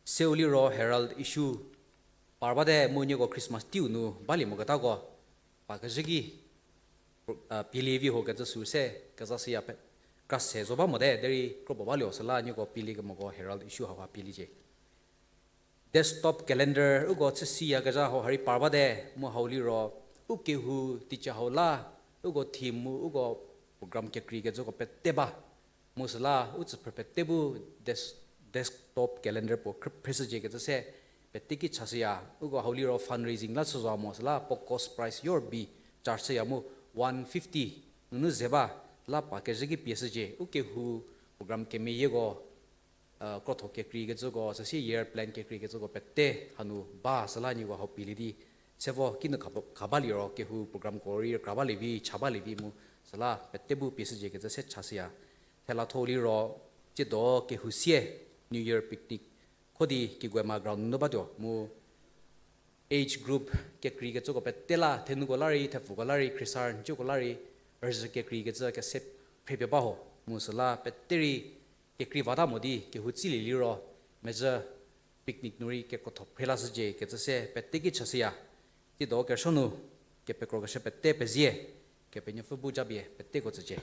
Seu liro Herald issue par bate mu nieko Christmas teiu nu balie moketako pa kezhü ki, a, pielie vi ho kecü sü se kezashüya pe-, kra se zo ba mote derei kro puo balio süla nieko pielie kemoko Herald issue hauha pieliecie. Desktop calendar uko chüsiyakezha hau ha rei par bate mu hau liro u kehou teicie hau la uko theme mu uko program kekreikecüko pete ba. Mu süla u tsüphrü pete bu des-, desktop calendar puo khrüphreshücie kecü se pete ki chashüya. Uko hau liro fundraising la chü zo mo süla puo cost price yorbi charge shüya mu one fifty nunu ze ba la pa kezhü ki pieshücie. U kehou program kemeyieko, krotho kekreikecüko, süsie year plan kekreikecüko pete hanu ba süla nieko hau pielie di. Sevo kinu khaba, khaba liro kehou programko rei kra balie vi, cha balie vi mu süla pete bu pieshücie kecü se chashüya. Thelatho liro, tsiedo kehou sie New Year picnic kho di Kigwema ground nu batuo mu age group kekreikecüko pete la, thenuko la rei, thepfuko la rei, khriesarünuoko la rei, rüzhü kekreikecü kese phrepie ba ho. Mu süla pete rei kekrei vata mo di kehou tsilie liro, mezhü picnic nu rei kekrotho phre lashücie kecü se pete ki chashüya. Tsiedo kerüsuo nu kepekrokeshü pete pezie, Kepenuopfü bu japie peteko tsücie.